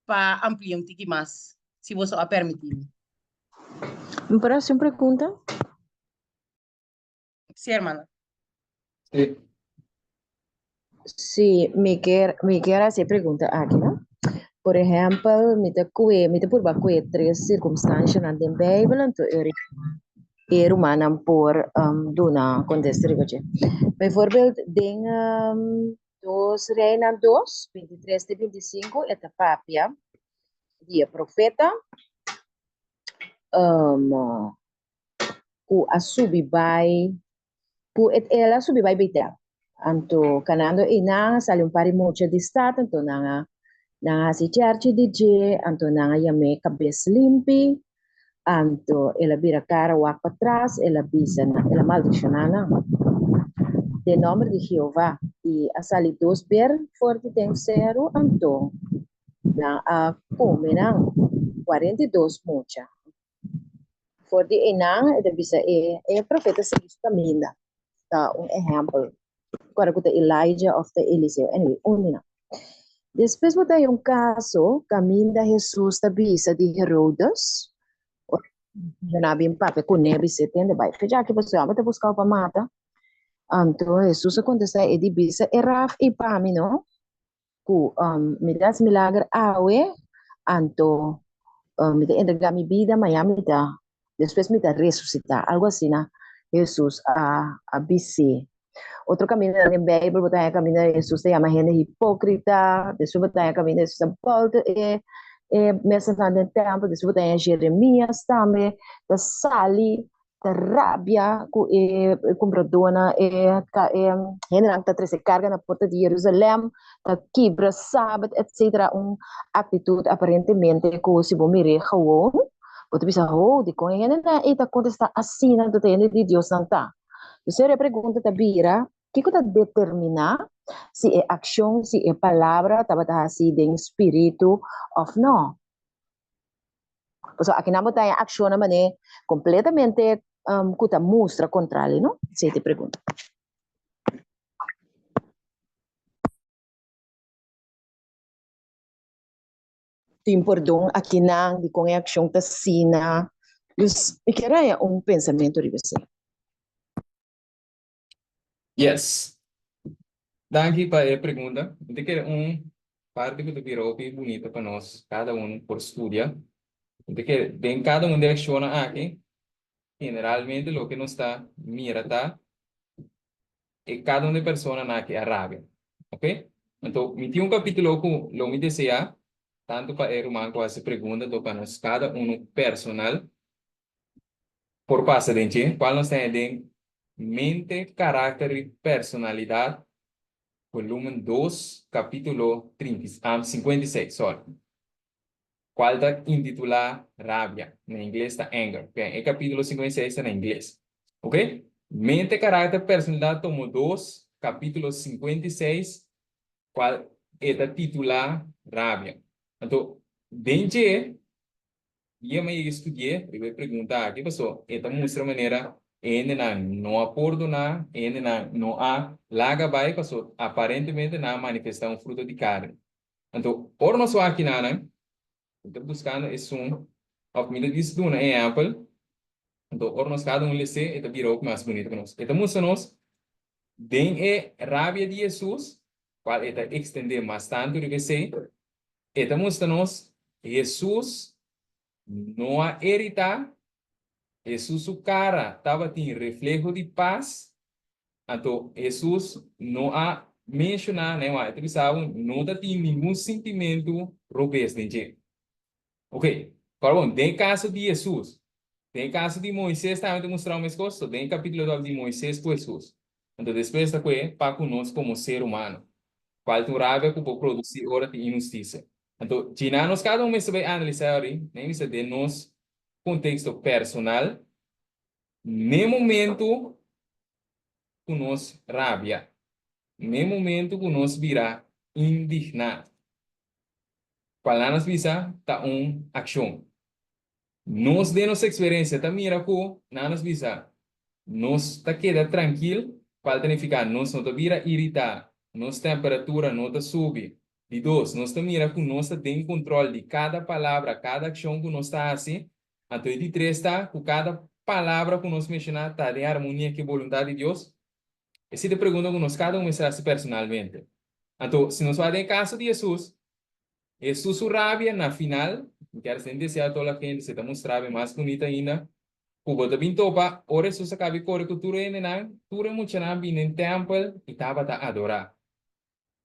pa amplia un tiki mas, si boso a permití mi. Mi por hasi un pregunta? Sí, hermana. Sí. Sí, mi kier, mi kier hasi e pregunta aki, no? Por ehempel, mi ta kue, mi ta purba kue tres sirkumstanshanan den Beibel, anto e e rumannan por duna kontesta riba dje. Bijvoorbeeld den Dos Reinan dos, 23 te 25, e ta papia di e profeta ku a subi bai, ku el a subi bai Betel. Anto kanando einan a sali un par di mucha di stat, anto nan a nan a hasi chèrchi di dje, anto nan a yam'é kabes limpi, anto el a bira kara wak patras, el a bisa nan, el a maldishoná nan den nòmber di Jehová, i a sali dos ber for di den seru, anto nan a kome nan, 42 mucha. For di einan e ta bisa e e profeta sigui su kaminda. Ta un ehèmpel. Kòrda ku ta Elijah òf ta Eliseo. Anyway, un di nan. Despues bo ta haña un kaso kaminda Hesus ta bisa di Herodes, ora nan a bin papia kuné bis'é, Tende bai fecha aki pasobra abo ta buska bo pa mata. Anto Hesus a kontestá e di bisa e raf ei pa mi no, ku mi ta hasi milager awe, anto mi ta entregá mi bida, mañana mi ta, despues mi ta resusitá. Algu asina Hesus a a bis'é. Otro kaminda den Beibel bo ta haña kaminda Hesus ta yama hende hipókrita, despues bo ta haña kaminda Hesus ta bòlta e e mesanan den tèmpel, despues bo ta haña Jeremias tambe ta sali ta rabia ku e kumpradónan, e e hendenan ku ta trese karga na porta di Jerusalèm, ta kibra sabat, etsetera. Un aktitut aparentemente ku si bo mir'é gewoon, bo ta bisa, ho, dikon e hendenan ei ta kontestá asina anto ta hende di Dios nan ta? Entonces e pregunta ta bira, kiko ta determiná si e akshon, si e palabra tabata hasí den spiritu òf nò? Pasobra akinan bo ta haña akshonnan manera kompletamente ku ta mustra kontrali, no? Esei ta e pregunta. Tin pordon akinan, dikon e akshon ta asina? Dus mi kier haña un pensamentu riba esei. Yes. Danki pa e pregunta. Mi ta kere un parti ku ta bira hopi bunita pa nos kada un por studia. Mi ta kere den kada un di e akshonnan aki, generalmente loke nos ta mira ta e kada un di e personanan aki a rabia. Ok? Anto mi tin un kapitulo ku lo mi desea tantu pa e ruman ku hasi pregunta anto pa nos kada unu personal por pasa den dje, cual nos tene den Mente, Carácter y Personalidad, volumen dos, capítulo trinta, 56, sorry, cual ta intitula Rabia, na ingles ta Anger. Bien, e capítulo 56 ta na ingles. Ok? Mente, Carácter, Personalidad, tomo dos, capítulo 56, cual e ta titula Rabia. Anto, den dje, Yema yega studi'é riba e pregunta aki paso e ta mustra manera e hendenan no a pordoná, e hendenan no a laga bai paso aparentemente nan a manifestá un fruto di karni. Anto ora nos wak kinanan, mi ta buskando esun òf mi ta dis duna ehèmpel, anto ora nos kada un les'é e ta bira hopi mas bunito pa nos. E ta mustra nos den e rabia di Hesus, kual e ta ekstendé mas tantu riba esei, E ta mustra nos Hesus no a eritá, Hesus su kara tabatin refleho di pas, anto Hesus no a menshoná, na e ta bisa bo, no ta tin ningun sintimentu robes den dje. Ok, kòrda bon, den e kaso di Hesus, den e kaso di Moises tambe ta mustra bo meskos, so den e kapitulo ta di Moises ku Hesus. Anto despues ta kue pa ku nos komo ser humano. Kual ta un rabia ku por produsí ora tin inhustisia? Anto, djina nos kada un mester bai analisá ori, nan mester den nos konteksto personal, n'e momento ku nos rabia, n'e momento ku nos bira indigná. Cual nan nos bisa ta un accion. Nos den nos experiencia ta mira cu nan nos bisa nos ta keda trankil, cual ta nifica nos no ta bira irita, nos temperatura no ta subi. Di dos, nos ta mira cu nos ta den control di cada palabra, cada accion cu nos ta haci. Anto e di tres ta ku kada palabra ku nos menshoná ta den armonia ku e boluntat di Dios? Esei ta e pregunta ku nos kada un mester hasi personalmente. Anto, si nos wak den e kaso di Hesus, Hesus su rabia na final, mi kier sin desea a toda la hende, se ta mustra be mas bunita ainda, ku bo ta bin topa ora Hesus a kaba di kore ku tur e hendenan, tur e muchanan a bini den tèmpel i tabata adorá.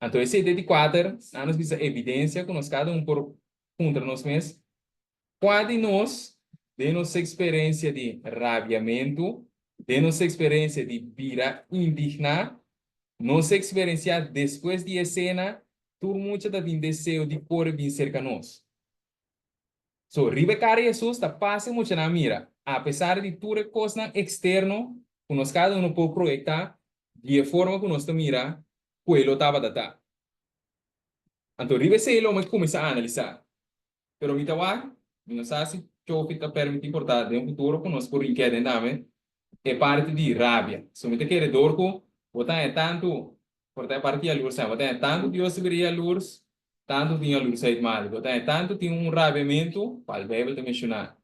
Anto esei ta e di kuater, nan nos bisa evidensia ku nos kada un por puntra nos mes, Kua di nos, den nos eksperensia di rabiamentu, den nos eksperensia di bira indigná, nos eksperensiá despues di e sena, tur mucha ta tin deseo di kore bin serka nos? So, riba e kara di Hesus ta pasa e muchanan mira, apesar di tur e kosnan eksterno ku nos kada uno por proyektá di e forma ku nos ta mira ku e lo tabata ta. Anto riba esei lo mi kuminsá analisá. Pero mi ta wak, mi no sa si Chofi ta permití por ta den futuro ku nos por rinkia den tambe e parti di rabia. So mi ta kere dor ku bo ta haña tantu, por ta e parti yalurs tambe, bo ta haña tantu Dios ta bira yalurs, tantu tin yalursheid malu. Bo ta haña tantu tin un rabiamentu, kual Beibel ta menshoná.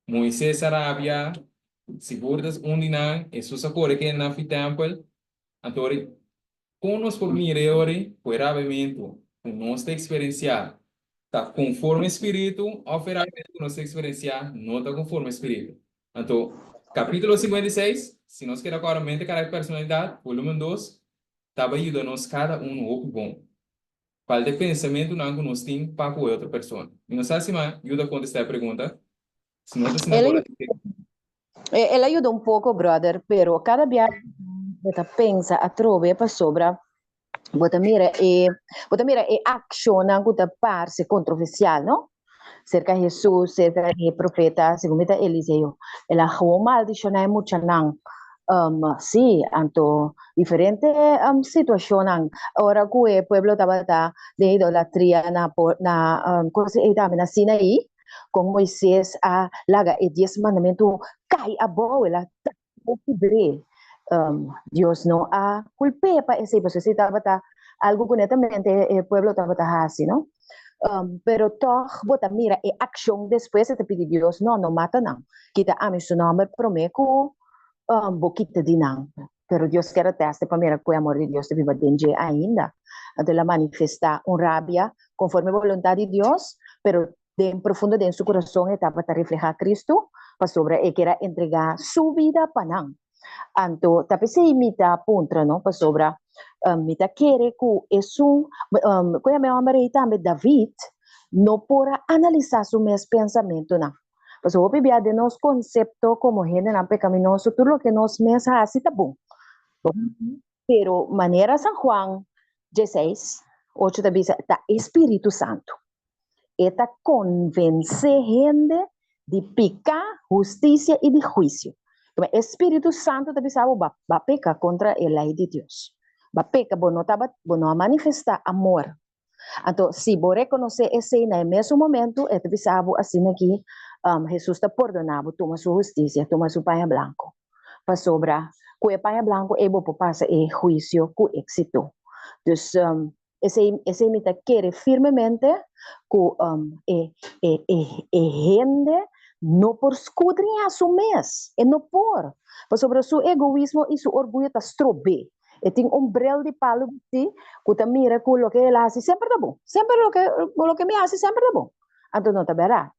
Moises a rabia, sigur ta un di nan, Hesus a kore kende nan fi tèmpel, anto ora Kon nos por mira e ora ku e rabiamentu ku nos ta eksperensiá ta konforme e spiritu òf e rabiamentu ku nos ta eksperensiá no ta konforme e spiritu? Anto, kapítulo 56, si nos keda kòrda Mente, Karakter i Personalidat, volúmen dos, ta bai yuda nos kada unu hopi bon. Kual ta e pensamentunan ku nos tin pa ku e otro persona? Mi no sa si mi a yuda kontestá e pregunta. Si no ta asina por El a yuda un poko, brother, pero kada bia bo ta pensa atrobe pasobra bo ta mira e bo ta mira e akshonnan ku ta parse kontroversial, no? Serka Hesus, serka e profeta, segun mi ta Eliseo, el a gewoon maldishoná e muchanan. Sí, anto diferente situashonnan ora ku e pueblo tabata den idolatria na na kos ei tambe na Sinaí, Kon Moises a laga e Dies Mandamentu kai abou, el a kibr'é. Dios no a kulp'é pa esei, pasobra esei tabata algu ku netamente e pueblo tabata hasi, no? Pero tòg bo ta mira e akshon despues, e ta pidi Dios, No, no mata nan. Kita ami su nòmber promé ku bo kita di nan. Pero Dios kier a tèste pa mira ku e amor di Dios ta biba den dje ainda. Anto el a manifestá un rabia konforme boluntat di Dios, pero den profundo den su kurason e tabata reflehá Kristu, pasobra e kier a entregá su bida pa nan. Anto ta p'esei mi ta puntra, no, pasobra mi ta kere ku esun, ku e hòmber ei tambe, David, no por a analisá su mes pensamentunan. Pasobra hopi bia den nos konsepto komo hendenan pekaminoso tur loke nos mes hasi ta bon. Pero manera San Juan dieseis, ocho ta bisa ta e Spiritu Santu. E ta konvensé hende di piká, hustisia i di huisio. E Spiritu Santu ta bisa bo ba peka kontra e lei di Dios. Ba peka, bo no taba, bo no a manifestá amor. Anto, si bo rekonosé esei na e mesun momentu, e ta bisa bo asina ki Hesus ta pordoná bo, tuma su hustisia, tuma su paña blanku. Pasobra ku e paña blanku ei bo por pasa e huisio ku éksito. Dus, esei esei mi ta kere firmemente ku e e e e hende no por skudriñá su mes, e no por, pasobra su egoismo i su orguyo ta strob'é. E tin un bril di palu bistí ku ta mira ku loke el a hasi semper ta bon. Semper loke loke mi hasi semper ta bon. Anto no ta bèrdat.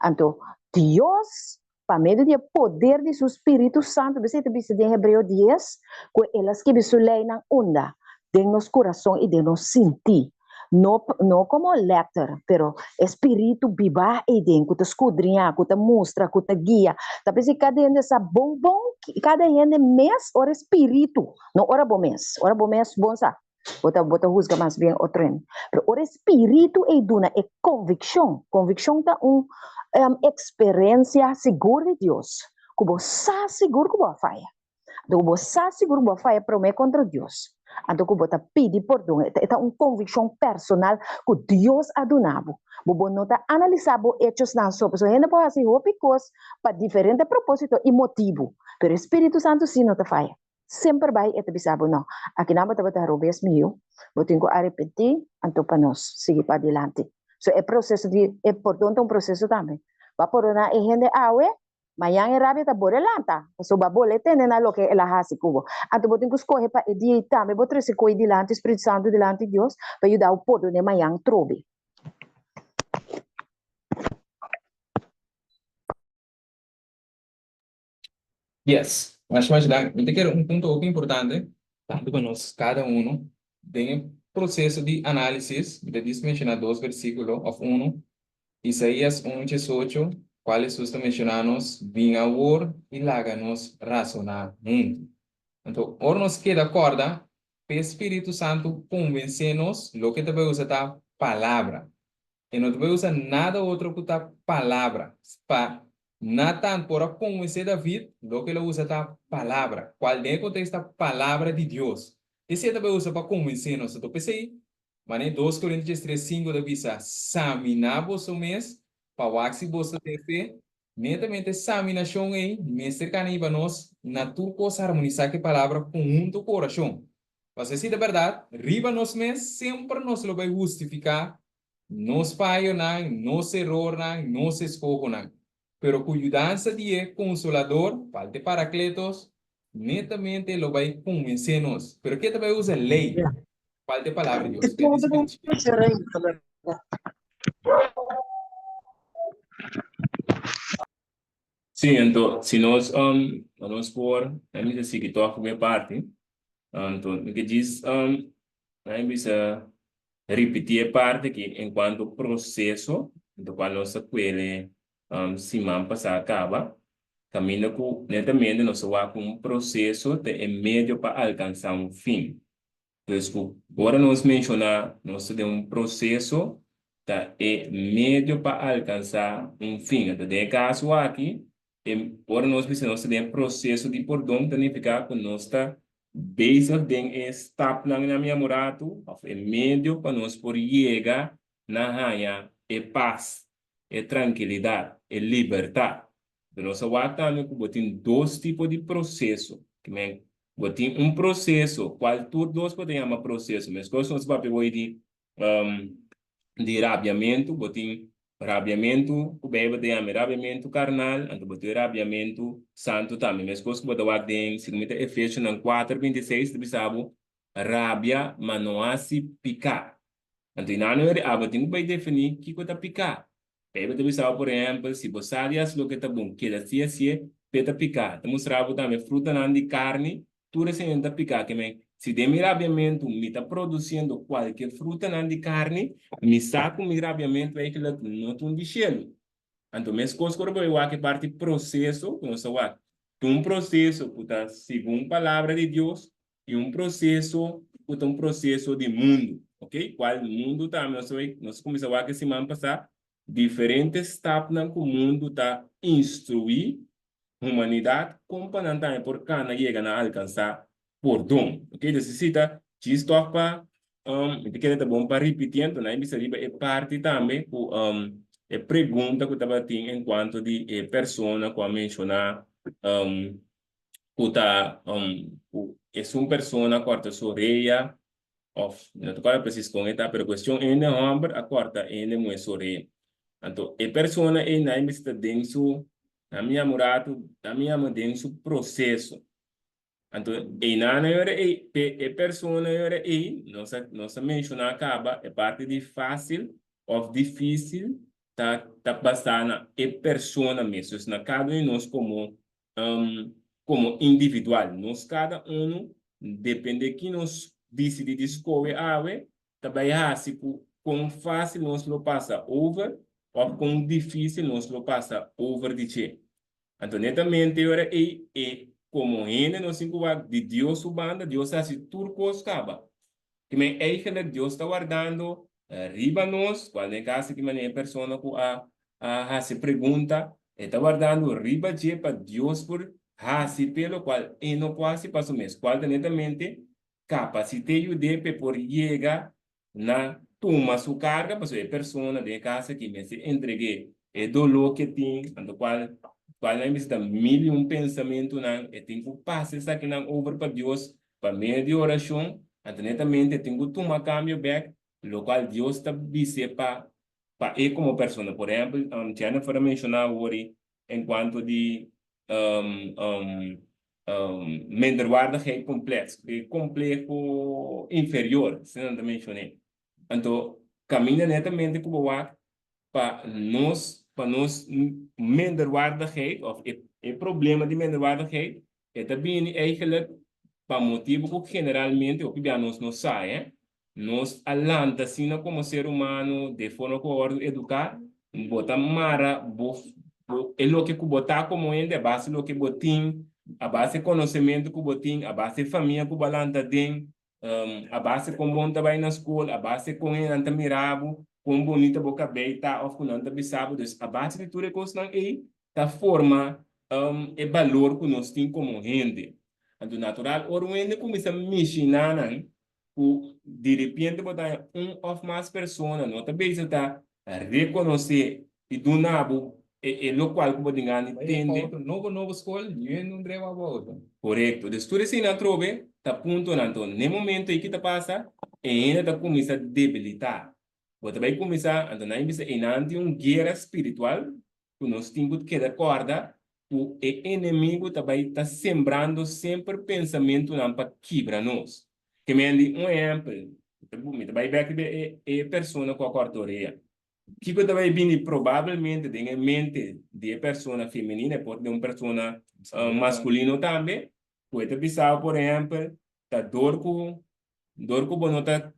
Anto Dios, pa medio di e poder di su spiritu santu, b'esei ta bisa den Hebreo dies ku el a skibi su leinan unda? Den nos kurason i den nos sintí. No, no komo lèter, pero e spiritu bibá eiden ku ta skudriñá, ku ta mustra, ku ta guia. Ta p'esei kada hende sa bon bon, kada hende mes ora e spiritu, no ora bo mes. Ora bo mes bon sa, bo ta bo ta husga mas bien otro hende. Pero ora e spiritu ei duna e konvikshon, konvikshon ta un eksperensia sigur di Dios, ku bo sa sigur ku bo a faya. Anto ku bo sa sigur ku bo a faya promé kontra Dios, anto ku bo ta pidi pordon, e ta un konvikshon personal ku Dios a duna bo. Bo bo no ta analisá bo echosnan so, pasobra hende por hasi hopi kos pa diferente propósito i motibu, pero e Spiritu Santu sí no ta faya. Semper bai e ta bisa bo, No, akinan bo tabata robes, mi yu, bo tin ku arepentí, anto pa nos sigui padilanti. So e proseso di e pordon ta un proseso tambe. Bo a pordoná e hende awe, mañan e rabia ta bore lanta, pasobra bo a bole tende na loke el a hasi ku bo. Anto bo tin ku skohe pa e dia ei tambe bo trese koe dilanti Spiritu Santu, dilanti Dios, pa yuda bo pordon'é mañan trobe. Yes, masha masha danki. Mi ta kere un punto hopi importante, tantu pa nos kada uno, den e proseso di análisis, mi ta dis menshoná dos versíkulo, òf unu, Isaías un diesocho, kual Hesus ta menshoná nos, Bin awor i laga nos rasoná huntu. Anto, ora nos keda kòrda, p'e Spiritu Santu konvensé nos, loke ta bai usa ta palabra. E no ta bai usa nada otro ku ta palabra. Pa Natan por a konvensé David, loke el a usa ta palabra, kual den e kontekst ta palabra di Dios. Esei e ta bai usa pa konvensé nos. Anto p'esei, manera dos Korinto diestres sinku ta bisa, Saminá boso mes pa wak si boso ta ten fe. Netamente e saminashon ei mester kana hiba nos na tur kos harmonisá ku e palabra konhunto ku orashon. Pasobra si ta bèrdat, riba nos mes semper nos lo bai hustifiká nos fayonan, nos erornan, nos eskohonan. Pero ku yudansa di e Konsolador, kual ta e Parakletos, netamente lo bai konvensé nos. Pero ke ta bai usa lei, kual ta e Palabra di Dios? Sí, anto si nos um, nos por, a mi ta sigui tòg ku mi parti, anto mi ke djis um, a mi bisa ripití e parti aki en kuanto proseso, anto kual nos a kuele um siman pasá kaba, kaminda ku netamente nos a wak ku un proseso ta e medio pa alkansá un fin. Pues ku ora nos menshoná nos ta den un proseso, ta e medio pa alkansá un fin. Anto den e kaso aki, e ora nos bisa nos ta den e proseso di pordon ta nifiká ku nos ta bezig den e stapnan na mi amoratu òf e medio pa nos por yega na haña e pas, e trankilidat, e libertat. Anto nos a wak tambe ku bo tin dos tipo di proseso. Ki men Bo tin un proseso, cual tur dos bo ta yama proseso. Mescos nos papia hoy di di rabiamentu, bo tin rabiamentu cu Bijbel ta yama e rabiamentu carnal, anto bo tin rabiamentu santu tambe. Mescos cu bo ta wak den, si mi ta Efesionan cuater bintiseis ta bisa bo, rabia ma no haci pica. Anto inano eri abo tin cu bay defini kico ta pica. Bijbel ta bisa bo, por ehempel, si bo sa di haci loke ta bon, keda si hacié, p'e ta piká. Ta mustra bo tambe frutanan di karni, tur eseinan ta piká. Ke men, si den mi rabiamentu mi ta produsiendo kualke frutanan di karni, mi sa ku mi rabiamentu eigentlik no ta un di shelu. Anto meskos ku ora bo e wak e parti proseso ku nos ta wak, ta un proseso ku ta segun palabra di Dios i un proseso ku ta un proseso di mundu, ok? Kual mundu tambe nos ta bai, nos a kuminsá wak e siman pasá, diferente stapnan ku mundu ta instruí humanidat kon pa nan tambe por kana yega na alkansá pordon, ok? Entonces si ta djis tòg pa, mi ta kere ta bon pa ripití, anto nan a bisa riba e parti tambe ku e pregunta ku tabatin enkuanto di e persona ku a menshoná ku ta ku esun persona a kòrta su orea òf mi no ta kòrda presis kon e ta pero kuestion hende hòmber a kòrta hende muhé su orea. Anto e persona ei nan mester ta den su nan mi yama un ratu nan mi yama den su proseso. Anto einan e ora ei pe e persona e ora ei nos a nos a menshoná kaba e parti di fásil òf difísil ta ta basá na e persona mes. Dus na kada un di nos komo komo individual. Nos kada unu, depende ki nos disidí di skohe awe, ta bai hasi ku kon fásil nos lo pasa over òf kon difísil nos lo pasa over di dje. Anto netamente e ora ei, e komo hende nos tin ku wak di Dios su banda, Dios a hasi tur kos kaba. Ki men eigenlijk Dios ta wardando riba nos, cual den caso ki manera e persona cu a a haci pregunta, e ta wardando riba dje pa Dios por haci p'e locual e no por haci pa su mes, cual ta netamente capacit'e yud'e p'e por yega na tuma su carga, pasobra e persona den e caso aki mester entreg'e e dolor cu e tin, anto cual cual nan mester ta mil y un pensamentonan, e tin cu pasa esakinan over pa Dios Pa medio di orashon, anto netamente tin ku tuma kambio bèk, lokual Dios ta bis'é pa. pa e komo persona. Por ehèmpel, Jennifer a menshoná awor en kuanto di minderwaardigheid complex, e kompleho inferior, asina nan ta menshoné. Anto kaminda netamente ku bo wak pa nos pa nos minderwaardigheid of e e problema di minderwaardigheid e ta bini eigenlijk pa motibu ku generalmente hopi bia nos no sa eh nos a lanta asina komo ser humano de forma ku a wòrdu eduká bo ta mara bo bo e loke ku bo ta komo hende a base loke bo tin a base konosementu ku bo tin a base famia ku bo a lanta aden A base kon bon ta bai na skol, a base kon e nan ta mira bo, kon bonita bo kabei ta òf ku nan ta bisa bo. Dus a base di tur e kosnan ei ta forma e balor ku nos tin komo hende. Anto natural ora un hende kuminsá mishiná nan ku diripiente bo ta haña un òf mas persona no ta bezig ta rekonosé i duna bo e lokual ku bo tin gana di tende. Bai nobo nobo skol, niun un drewa bo auto. Korekto. Dus tur esei nan trobe ta puntonan. Anto n'e momento ei ki ta pasa, e hende ta kuminsá debilitá. Bo ta bai kuminsá, anto nan bisa einan tin un guera spiritual ku nos tin ku keda kòrda ku e enemigu ta bai ta sembrando semper pensamentunan pa kibra nos. Ke men di un ehèmpel, mi ta bai bèk riba e persona ku a kòrta orea. Kiko ta bai bini probablemente den e mente di e persona femenina, e por den un persona masculino tambe, ku e ta bisa por ehempel, ta dor ku dor ku bo no ta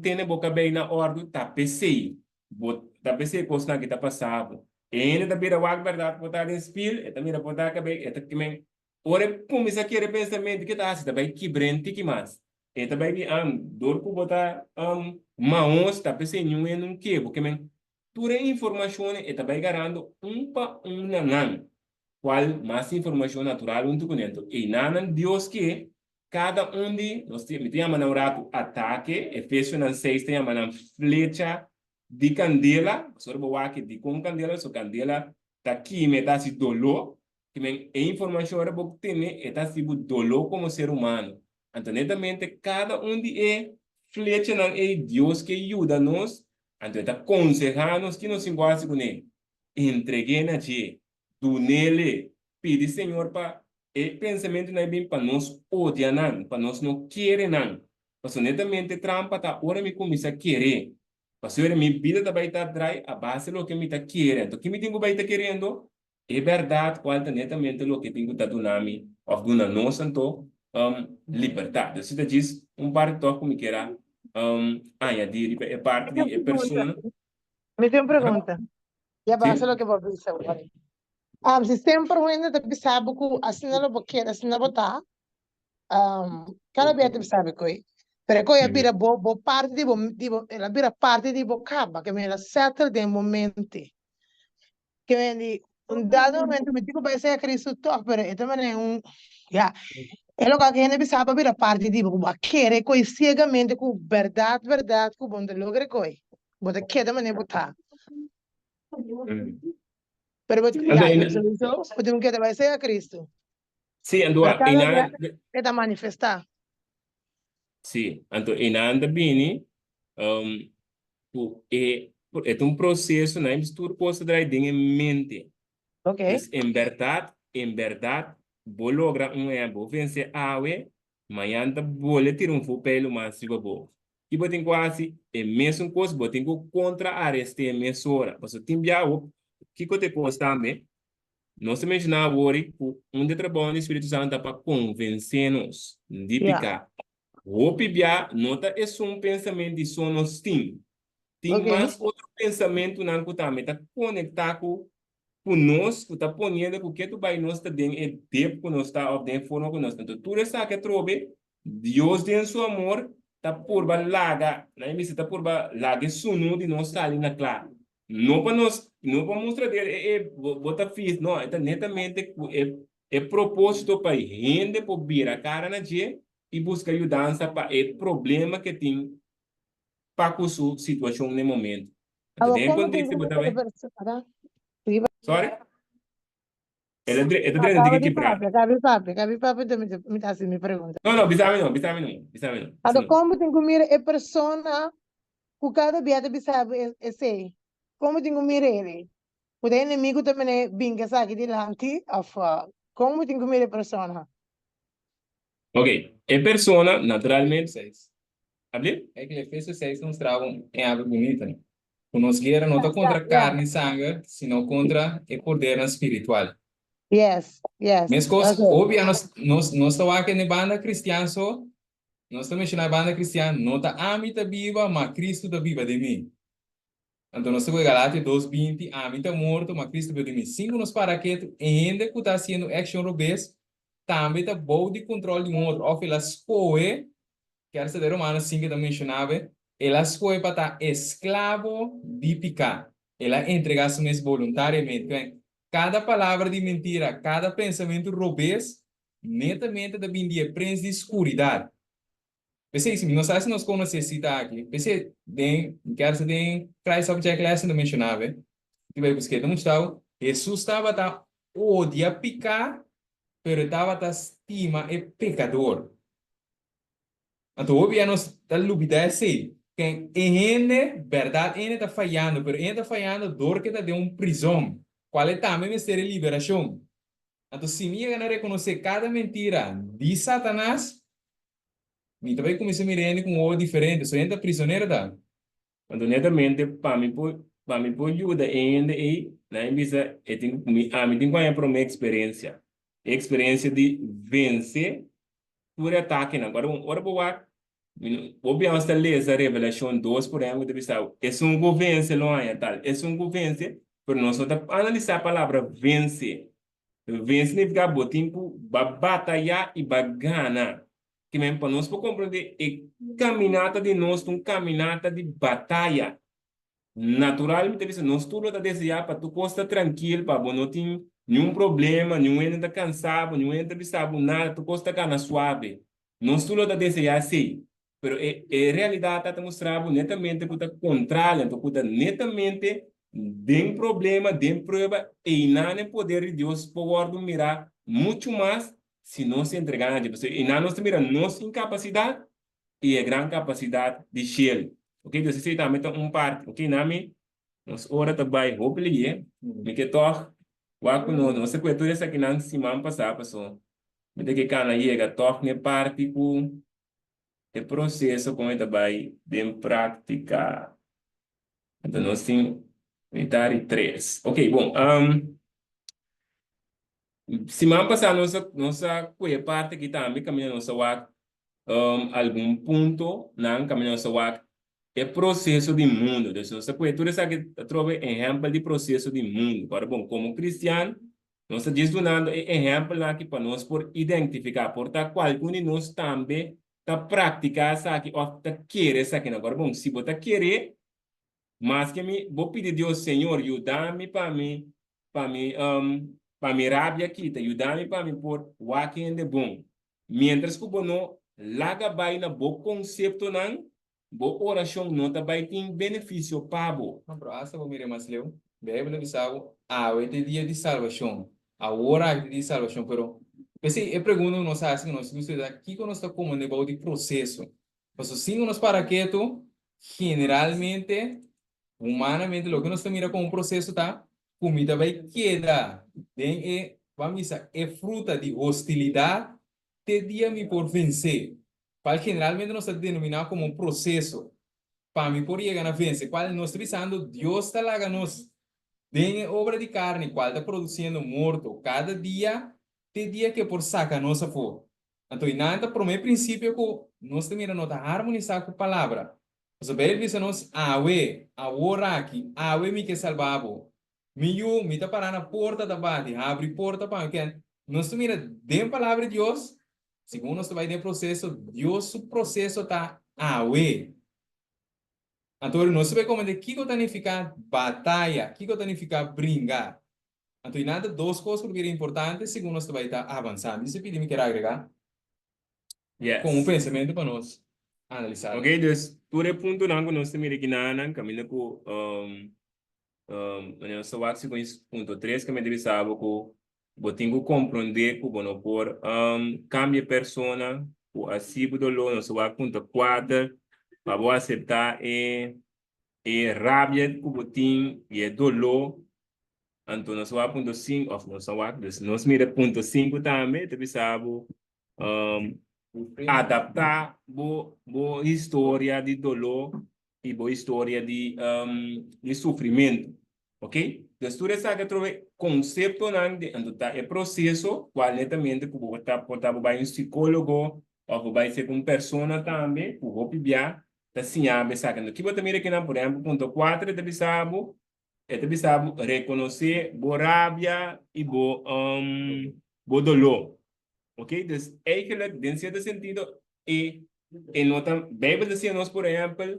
tene bo kabei na òrdu, ta p'esei bo ta p'esei e kosnan aki ta pasa bo. E hende ta bira wak bèrdat por ta den spil, e ta mira por ta kabei, e ta kimen ora e kuminsá kere pensamentu ke ta hasi ta bai kibr'é tiki mas. E ta bai di am, dor ku bo ta maos ta p'esei niun hende un ke bo. Ke men tur e informashonnan e ta bai garando un pa un na nan, kual mas informashon natural huntu kuné. Anto einanan Dios ke kada un di nos, mi ta yama nan un ratu atake, Efesionan seis ta yama nan flecha di kandela, pasobra bo wak dikon kandela, so kandela ta kima, e ta hasi doló. Ke men e informashon ora bo tene e ta hasi bo doló komo ser humano. Anto netamente kada un di e flechanan ei Dios ke yuda nos, anto e ta konsehá nos ki nos tin ku hasi kuné. Entreg'é na dje, dun'é, pidi Señor pa e pensamentunan ei bin pa nos odia nan, pa nos no kere nan. Pasobra netamente trampa ta ora mi kuminsá kere, pasobra mi bida ta bai ta drai a base loke mi ta kere. Anto ki mi tin ku bai ta kerendo? E bèrdat kual ta netamente loke tin ku ta duna mi òf duna nos anto libertat. Dus si ta djis un parti tòg ku mi kier a añadí riba e parti di e persona. Mi tin un pregunta. Ya basa loke bo a bisa awor. Si semper un hende ta bisa bo ku asina lo bo keda, asina bo ta, kada bia ta bisa bo koe. Pero e koe a bira bo bo parti di bo di bo el a bira parti di bo kaba, ke el a settle den bo mente. Ke men di, un dado momento mi tin ku bai serka Cristo tòg, pero e ta manera un, ya, e loke ku hende bisa pa bira parti di bo, ku bo a kere koe siegamente ku bèrdat bèrdat ku bo no ta logra koe, bo ta keda manera bo ta. Pero bo, ya, sowieso bo tin ku keda bai serka Cristo. Sí, anto Pero cada einan, bia e ta manifestá. Sí, anto einan ta bini ku e e ta un proseso nan e tur kos ta drai den e mente. Ok. Dus en bèrdat, en bèrdat bo logra un ehèmpel, bo vense awe, mañan ta bole tira un fupeilu mas riba bo. Ki bo tin ku hasi? E mesun kos bo tin ku kontra arest'é mesora. Pasobra tin biaha bo, kiko ta e kos tambe? Nos ta menshoná awor ku un di e trabounan di Spiritu Santu ta pa konvensé nos di piká. Hopi bia no ta esun pensamentu di so nos tin. Tin mas otro pensamentunan ku tambe ta konektá ku ku nos, ku ta poniendo ku ketu bai nos ta den e dep ku nos ta òf den e forma ku nos ta. Enton tur esaki atrobe Dios den su amor ta purba laga, nan e mester ta purba laga e sunu di nos sali na kla. No pa nos, no pa mustra di e e bo ta fis, no, e ta netamente ku e e propósito pa hende por bira kara na dje i buska yudansa pa e problema ke tin pa ku su situashon na e momento. Anto Awor den e komo tin konteksto ku bo ta mira e bai. persona? Sorry? El a e ta drenta Acaba tiki di kibrá. papia, acaba di papia, acaba di papia, enton mi ta mi ta hasi mi pregunta. No, no, bisa mi no, bisa mi no, bisa mi no, bisa Anto no. kon bo tin ku mira e persona ku kada bia ta bisa bo esei? Kon bo tin ku mira e? Ku ta enemigu ta mene bin ku esaki dilanti òf kon bo tin ku mira e persona? Ok, e persona naturalmente. Seis. Abli? E ku Efesios seis ta mustra bo un ehèmpel bunita, ku nos guera no ta kontra karni i sanger, sino kontra e podernan spiritual. Yes, yes. Meskos, Okay. hopi a nos, nos, nos ta wak e banda kristian so, nos ta menshoná e banda kristian, no ta ami ta biba, ma Kristu ta biba den mi. Anto nos ta kohe Galatio dos 20, ami ta morto, ma Kristu biba den mi. Sin ku nos para ketu, e hende ku ta hasiendo akshon robes tambe ta bou di kontrol di un otro, òf el a skohe, kier sa den Romanos 5 ta menshoná be, el a skohe pa ta esklabo di piká. El a entregá su mes boluntariamente. Kada palabra di mentira, kada pensamentu robes, netamente ta bin di e prens di skuridat. P'esei, si mi no sa si nos konosé sita aki, p'esei den, mi kier sa den Christ Object Lesson ta menshoná be, ti bai busk'é, ta mustra bo, Hesus tabata odia piká, pero e tabata stima e pekador. Anto hopi ya nos ta lubida esei. Ken e hende, bèrdat e hende ta fayando, pero e hende ta fayando dor ke ta den un prizon, kual e tambe mester e liberashon. Anto si mi yega na rekonosé kada mentira di Satanas, mi ta bai kuminsá mira e hende ku un ojo diferente. So e hende ta prisonero ta. Anto netamente pa mi por pa mi por yuda e hende ei, nan a bisa e tin ku mi ami tin ku haña promé eksperensia, e eksperensia di vense tur e atakenan. Ora bo ora bo wak mi no bo biaha ta lesa Revelashon dos por ehèmpel ta bisa esun ku vense lo haña tal, esun ku vense, pero nos no ta analisá e palabra vense. Vense signifiká bo tin ku ba batayá i ba gana. Ke men pa nos por komprendé e kaminata di nos ta un kaminata di bataya. Natural mi ta bisa nos tur lo ta deseá pa tur kos ta trankil, pa bo no tin niun problema, niun hende ta kansa bo, niun hende ta bisa bo nada, tur kos ta kana suave. Nos tur lo ta deseá esei. Pero e e realidat ta mustra bo netamente ku ta kontrali, anto ku ta netamente den problema, den prueba, einan e poder di Dios por wòrdu mirá muchu mas si nos entregá na dje. Pasobra einan nos ta mira nos inkapasidat i e gran kapasidat di shelu. Ok, dus esei tambe ta un parti. Ok, nami nos ora ta bai hopi lihé. Mi ke tòg wak ku nos, nos a kue tur esakinan siman pasá, pasobra mi ta ke kana yega tòg n'e parti ku e proseso kon e ta bai den práktika. Anto nos tin mitar i tres. Ok, bon. Um, siman pasá nos a, nos a kue parti aki tambe kaminda nos a wak um, algun punto nan kaminda nos a wak e proseso di mundu. Dus nos a kue tur esaki atrobe ehèmpel di proseso di mundu. Ora bon, komo kristian Nos ta djis dunando e ehèmpelnan aki pa nos por identifiká. Por ta ku algun di nos tambe ta praktiká esaki òf ta kere esakinan. Ora bon, si bo ta kere, maske mi bo pidi Dios, Señor, yuda mi pa mi pa mi pa mi rabia kita, yuda mi pa mi por wak hende bon. Miéntras ku bo no laga bai na bo konseptonan, Bo orashon no ta bai tin benefisio pa bo. No, pero asta bo mira mas leu, Beibel ta bisa bo, Awe ta e dia di salbashon. Awor aki ta e dia di salbashon. Pero, p'esei e pregunta ku nos a hasi ku nos gusta ta, kiko nos ta komand'é bou di proseso? Pasobra sin ku nos para ketu, generalmente, humanamente, loke nos ta mira komo un proseso ta ku mi ta bai keda den e, ban bisa, e fruta di hostilidat te dia mi por vensé. Cual generalmente nos ta denomina como un proceso pa mi por yega na vence, cual nos ta bisando Dios ta laga nos den e obra di carni cual ta produciendo morto cada dia te dia cu e por saca nos afo. Anto y nan ta prome principio cu nos ta mira no ta harmonisa cu palabra. Pasobra Bijbel bisa nos, Awe, awor aki, awe mi ke salba bo. Mi yu, mi ta para na porta ta bati, habri porta pa mi. Ken nos ta mira den palabra di Dios, Segun nos ta bai den proseso, Dios su proseso ta awe. Anto ora nos ta bai komprendé kiko ta nifiká bataya, kiko ta nifiká bringa. Anto i nan ta dos kos ku ta bira importante segun nos ta bai ta avansá. Mi si pidi mi kier agregá komo un Yes. pensamentu pa nos analisá. Ok, dus tur e puntonan ku nos ta mira kinanan kaminda ku um, Manera nos ta wak segun es punto tres kaminda ta bisa bo ku bo tin ku komprondé ku bo no por kambia e persona ku a hasi bo doló. Nos ta wak punto kuater pa bo aseptá e. E rabia ku bo tin i e doló, anto nos wak punto sinku, òf nos no wak, dus nos mira punto sinku tambe, ta bisa bo adaptá bo bo historia di doló i bo historia di di sufrimentu, ok. Dus tur esaki atrobe konseptonan di anto ta e proseso kual netamente ku bo ta por ta bo bai un sikólogo òf bo bai ser ku un persona tambe ku hopi bia ta siña bo esaki. Anto ki bo ta mira kinan? Por ehempel, punto kuater e ta bisa bo, e ta bisa bo rekonosé bo rabia i bo bo doló. Oké, dus eigenlijk den sierto sentido e e no ta, Bijbel ta siña nos por ehempel,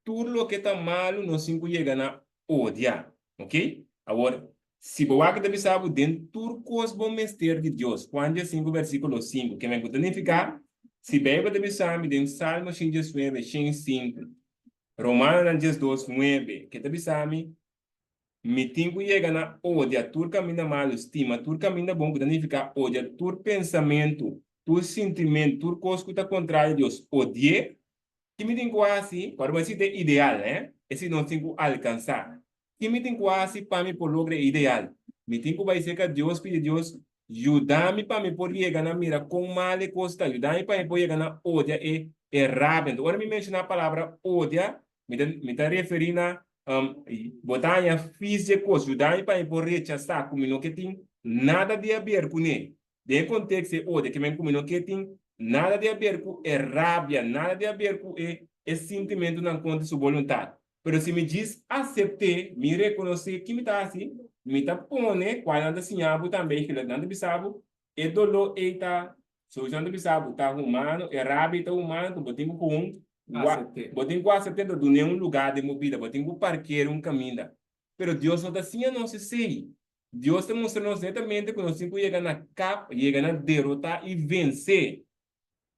tur loke ta malu nos tin ku yega na odia. Oké, awor si bo wak ta bisa bo den tur kos bo mester di Dios, Juan diesinku versikulo sinku, ke men ku ta nifiká? Si Bijbel ta bisa mi den Salmo 119, 105, Romanonan 12, 9, ke ta bisa mi, Mi tin ku yega na odia tur kaminda malu, stima tur kaminda bon, ku ta nifiká odia tur pensamentu, tur sintimentu, tur kos ku ta kontrario Dios, odi'é. Ki mi tin ku hasi? Ora bo a sita e ideal, eh? Esei nos tin ku alkansá. Ki mi tin ku hasi pa mi por logra e ideal? Mi tin ku bai serka Dios pidi Dios yuda mi pa mi por yega na mira kon mal e kos ta, yuda mi pa mi por yega na odia e e rabia. Enton ora mi menshoná palabra odia, mi ta mi ta referí na bo ta haña fis dje kos, yuda mi pa mi por rechasá ku mi no ke tin nada di haber kuné. Den e konteksto e odia ke men ku mi no ke tin nada di haber ku e rabia, nada di haber ku e e sintimentunan kontra su boluntat. Pero si mi djis asept'é, mi rekonosé ki mi ta hasi, mi ta pone kual nan ta siña bo tambe eigenlijk nan ta bisa bo e doló ei ta, sowieso nan ta bisa bo ta humano, e rabia ei ta humano, bo tin ku kon Asept'é. Bo tin ku asept'é, enton dun'é un lugá den bo bida, bo tin ku parker'é un kaminda. Pero Dios no ta siña nos esei. Dios ta mustra nos netamente ku nos tin ku yega na kap, yega na derotá i vensé.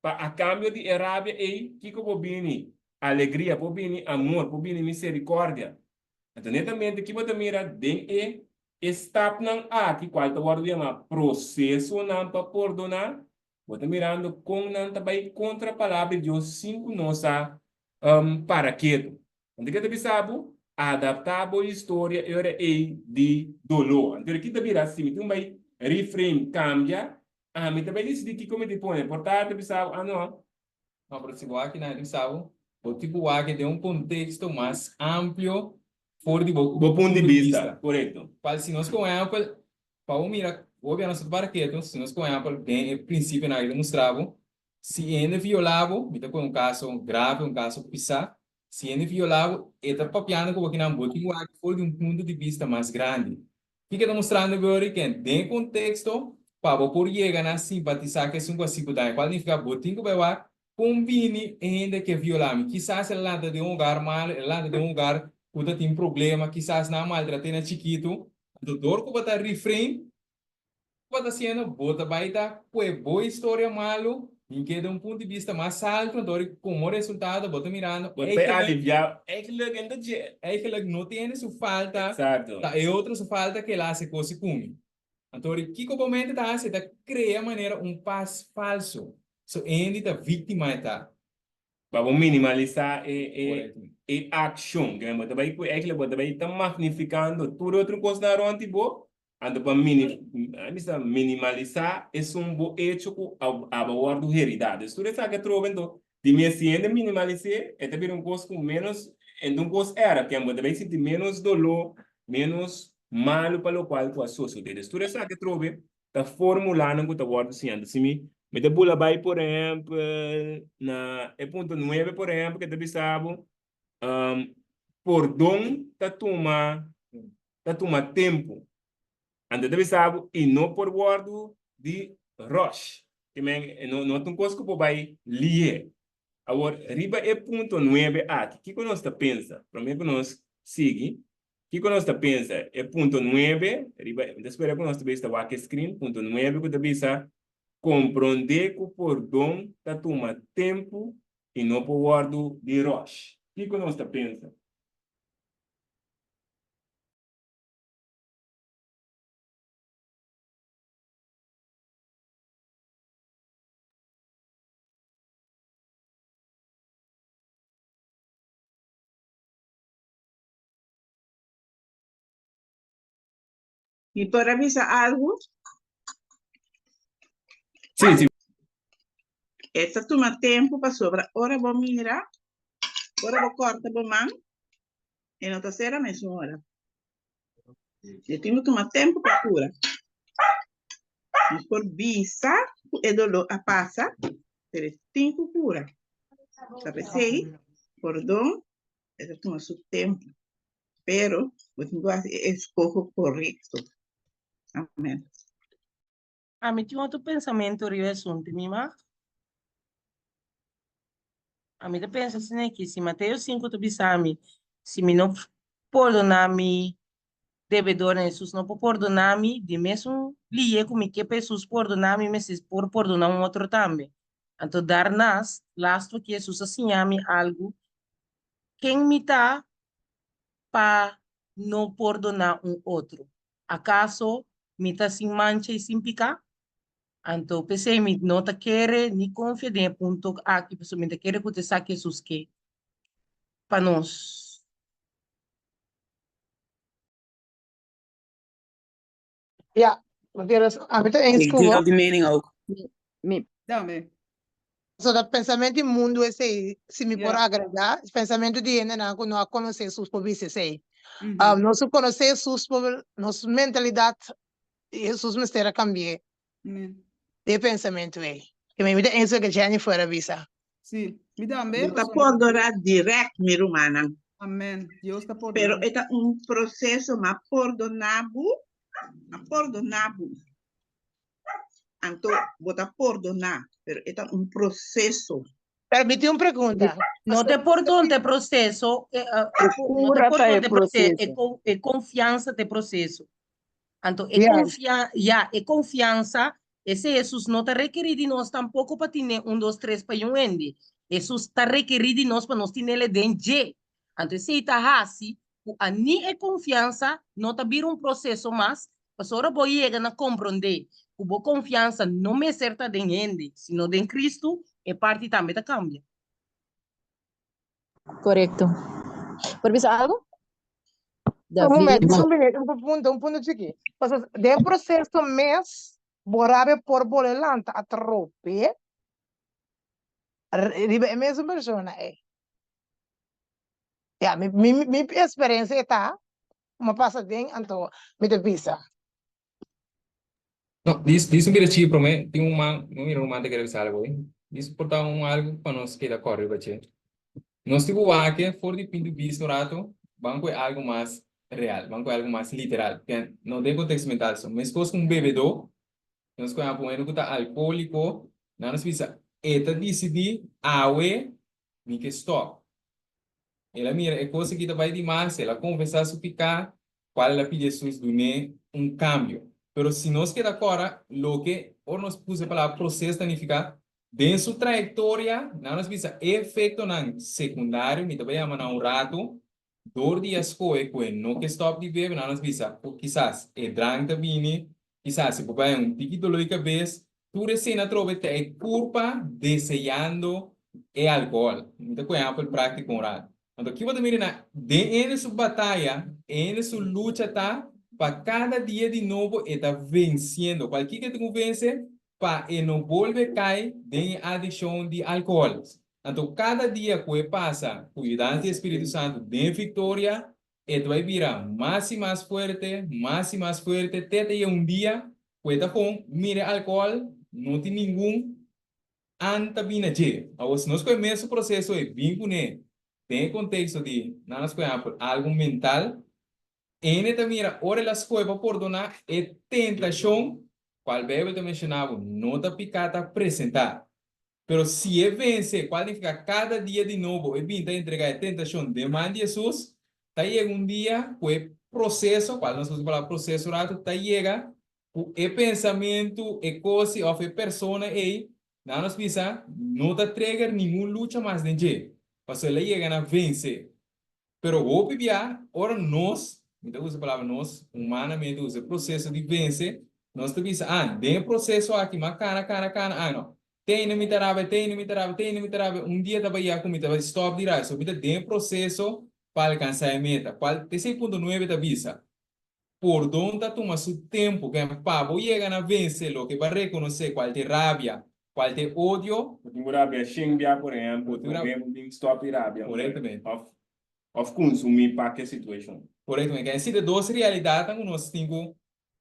Pa a kambio di e rabia ei, kiko por bini? Alegria, por bini amor, por bini miserikòrdia. Anto netamente ki bo ta mira den e e stapnan aki, kual ta wòrdu yamá prosesonan pa pordoná, bo ta mirando kon nan ta bai kontra palabra di Dios sin ku nos a para ketu. Anto ke ta bisa bo? Adaptá bo historia e ora ei di doló. Anto ki ta bira? Si mi tin bai reframe, kambia, ami ta bai disidí kiko mi tin pone. Por ta ta bisa bo, ah no. No, pero si bo aki nan ta bisa bo, bo tin ku wak den un konteksto mas amplio for di bo Bo punto di bista, korekto. Cual si nos con ehempel, pa bo mira, hopi a nos ta para ketu, si nos con ehempel den e principionan aki ta mustra bo, si hende viola bo, mi ta pone un caso grave, un caso pisa, si hende viola bo, e ta papiando ku bo kinan bo tin wak for di un punto di bista mas grandi. Kiko e ta mustrando Gori? Ke den e konteksto pa bo por yega na simpatisá ku esun ku a hasi bo daño, kual nifiká bo tin ku bai wak kon bini e hende ke violá mi. Kisas el a lanta den un hogar malu, el a lanta den un hogar ku ta tin problema, kisas nan a maltrat'é na chikitu. Anto dor ku bo ta refrain Bo ta haciendo, bo ta bay ta cue bo historia malo, y keda un punto di vista mas alto, anto ora como resultado bo ta mirando, Bo ta alivia, eigenlijk en ta dje. Eigenlijk no tiene su falta, Exacto. ta e otro su falta ke el a haci cos y cumi. Anto ora kico bo mente ta haci, ta crea manera un pas falso, so endi ta victima e ta. Pa bo minimalisa e e e accion, bo ta bay cu eigenlijk bo ta bay ta magnificando tur otro cosnan rond di bo, Anto pa mini, a bisa minimalisá esun bo echo ku abo a wòrdu heridá. Dus tur esaki atrobe anto di mi e si hende minimalis'é e ta bira un kos ku ménos, enta un kos era ken bo ta bai sinti ménos doló, ménos malu pa lokual ku a sosodé. Dus tur esaki atrobe ta formulanan ku ta wòrdu siñá. Anto si mi mi ta bula bai por ehèmpel na e punto nuebe por ehèmpel ke ta bisa bo pordon ta tuma ta tuma tempu. Anto ta bisa bo i no por wòrdu di rush. Ke men no no ta un kos ku por bai lihe. Awor riba e punto nuebe aki, kiko nos ta pensa? Promé ku nos sigui, kiko nos ta pensa? E punto nuebe riba, mi ta spera ku nos ta bisa ta wak e screen, punto nuebe ku ta bisa komprondé ku pordon ta tuma tempu i no por wòrdu di rush. Kiko nos ta pensa? Mi por a bisa algu? Sí, sí. E ta tuma tempu pasobra ora bo mira, ora bo kòrta bo man, e no ta sera mesun ora. E tin ku tuma tempu pa kura. Nos por bisa ku e doló a pasa, pero e tin ku kura. Ta p'esei, pordon e ta tuma su tempu, pero bo tin ku hasi e eskoho korekto. Amen. Ami tin otro pensamentu riba e asuntu, mi mag? Ami ta pensa asina aki, si Mateo 5 ta bisa mi, si mi no pordoná mi debedornan, Hesus no por pordoná mi, di mesun liye ku mi ke pa Hesus pordoná mi, mester por pordoná un otro tambe. Anto daarnaast, lastu aki Hesus a siña mi algu, ken mi ta pa no pordoná un otro? Akaso mi ta sin mancha i sin piká? Anto p'esei mi no ta kere ni konfia den e punto aki, pasobra mi ta kere ku ta esaki Hesus ke pa nos. Ja, bo tin rason. Ami ta eens Ik ku deel bo. die mening ook. Mi, Dame. So dat pensamentu di mundu esei, si mi por Ja. agregá, pensamentu di hendenan ku no a konosé Hesus por bisa esei. Mhm. Um, nos ku konosé Hesus por, nos mentalidat, Hesus mester a kambi'é Amen. di e pensamentu ei. I mi ta eens ku Jennifer a bisa. Sí, mi tambe. Bo ta pasobra- pordona direct, mi rumannan. Amen. Dios ta pordona. Pero e ta un proceso, m'a pordona bo, m'a pordona bo. Anto bo ta pordoná, pero e ta un proseso. Pero mi tin un pregunta. No te pordon te proceso, eh, eh, E no te cura ta pordon e te proceso, e, proceso. con, e confianza te proceso. Anto e Ja. confia, ja, e confianza, ese Jesus no ta requerí di nos tampoco pa tine un, dos, tres pa un hende. Jesus ta requerí di nos pa nos tinele den dje. Anto esei ta hasi ku a ni e konfiansa no ta bira un proseso mas, pasobra ora bo yega na komprondé ku bo konfiansa no mester ta den hende, sino den Kristu, e parti tambe ta kambia. Korekto. Por bisa algu? Un momento, David. un minuto, un punto, un punto chiki. Pasobra den proseso mes, bo rabia por bole lanta atrobe riba e mesun persona ei. Ya, mi, mi, mi experiencia ta, mi pasa den, anto mi ta bisa. No, dis, dis un bira chi promé, tin un man, no mira un man ta kere bisa algo hoy. Dis por ta un algo pa nos keda kòrda riba dje. Nos tin ku wak for di punto di bista un rato, ban ku e algo mas real, ban ku e algo mas literal. P'e no den konteksto mental so. Meskos ku un bebedó, nos ku a pone ku ta alkohóliko, nan nos bisa, e ta disidí awe Mi ke stòp. El a mira e kos aki ta bai di mas, el a konfesá su piká, kual el a pidi Hesus dun'é un kambio. Pero si nos keda kòrda loke ora nos pusa e palabra proseso ta nifiká, den su trayektoria, nan nos bisa e efektonan sekundario, mi ta bai yama nan un ratu, Dor di a skohe ku e no ke stòp di bebe, nan nos bisa ku kisas e drank ta bini, kisas e por bai un tiki doló di kabes, tur esei na trobe ta e kurpa deseando e alkohòl. Mi ta kohe ehèmpel práktiko un ratu. Anto ki bo ta mira na den hende su bataya, e hende su lucha ta pa kada dia di nobo e ta vensiendo. Kual kiko e tin ku vense? Pa e no bolbe kai den e adikshon di alkohòl. Anto kada dia ku e pasa ku yudansa di e Spiritu Santu den viktoria, e ta bai bira mas i mas fuerte, mas i mas fuerte, te ta yega un dia ku e ta kon mira e alkohòl, no tin ningun an ta bini na dje. Awor, si nos kohe mesun proseso ei bin kuné den e konteksto di, nan a skohe apel, algu mental, Ene ta mira ora el a skohe pa pordoná, e tentashon, kual Beibel ta menshoná bo, no ta piká ta presentá. Pero si e vense, kual nifiká kada dia di nobo e bin ta entregá e tentashon den man di Hesus, ta yega un dia ku e proseso, kual nos usa e palabra proseso ratu, ta yega ku e pensamentu, e kosi òf e persona ei, nan nos bisa, no ta trigger ningun lucha mas den dje, pasobra el a yega na vense. Pero hopi bia, ora nos, mi ta usa e palabra nos, humanamente usa e proseso di vense, nos ta bisa, ah, den e proseso aki m'a kana, kana, kana, ah, no, te ainda mi ta rabia, te ainda mi ta rabia, te ainda mi ta rabia, un dia ta bai ya ku mi ta bai stòp di rabia, so mi ta den e proseso pa alkansá e meta, kual, esei punto nuebe ta bisa. Pordon ta tuma su tempu, ke pa bo yega na vense loke bo a rekonosé, kual ta e rabia, kual ta e odio. Bo tin ku rabia shen bia, por ehèmpel, promé bo bin stòp e rabia. Korektamente. Òf kunsumí pa ke situashon. Korektamente. Ke esei ta dos realidatnan ku nos tin ku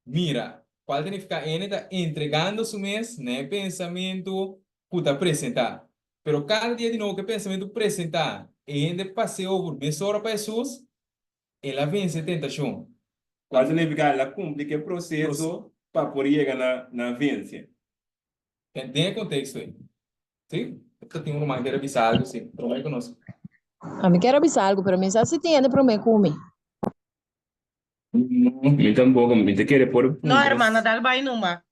mira. Kual ta nifiká ene ta entregando su mes na e pensamentu ku ta presentá. Pero kada dia di nobo ku e pensamentu presentá, e hende pas'é over mesora pa Hesus, El a vense tentashon. Cual ta nifica el a cumpli cu e proceso pa por yega na na vense. Den e contexto ei. Si? Ta tin un ruman kier a bisa algo si. Prome cu nos. Ami kier a bisa algo, pero mi sa si tin hende prome cu mi. No, mi tampoco. Mi ta kere por No, puntra. hermana, dal bai numa.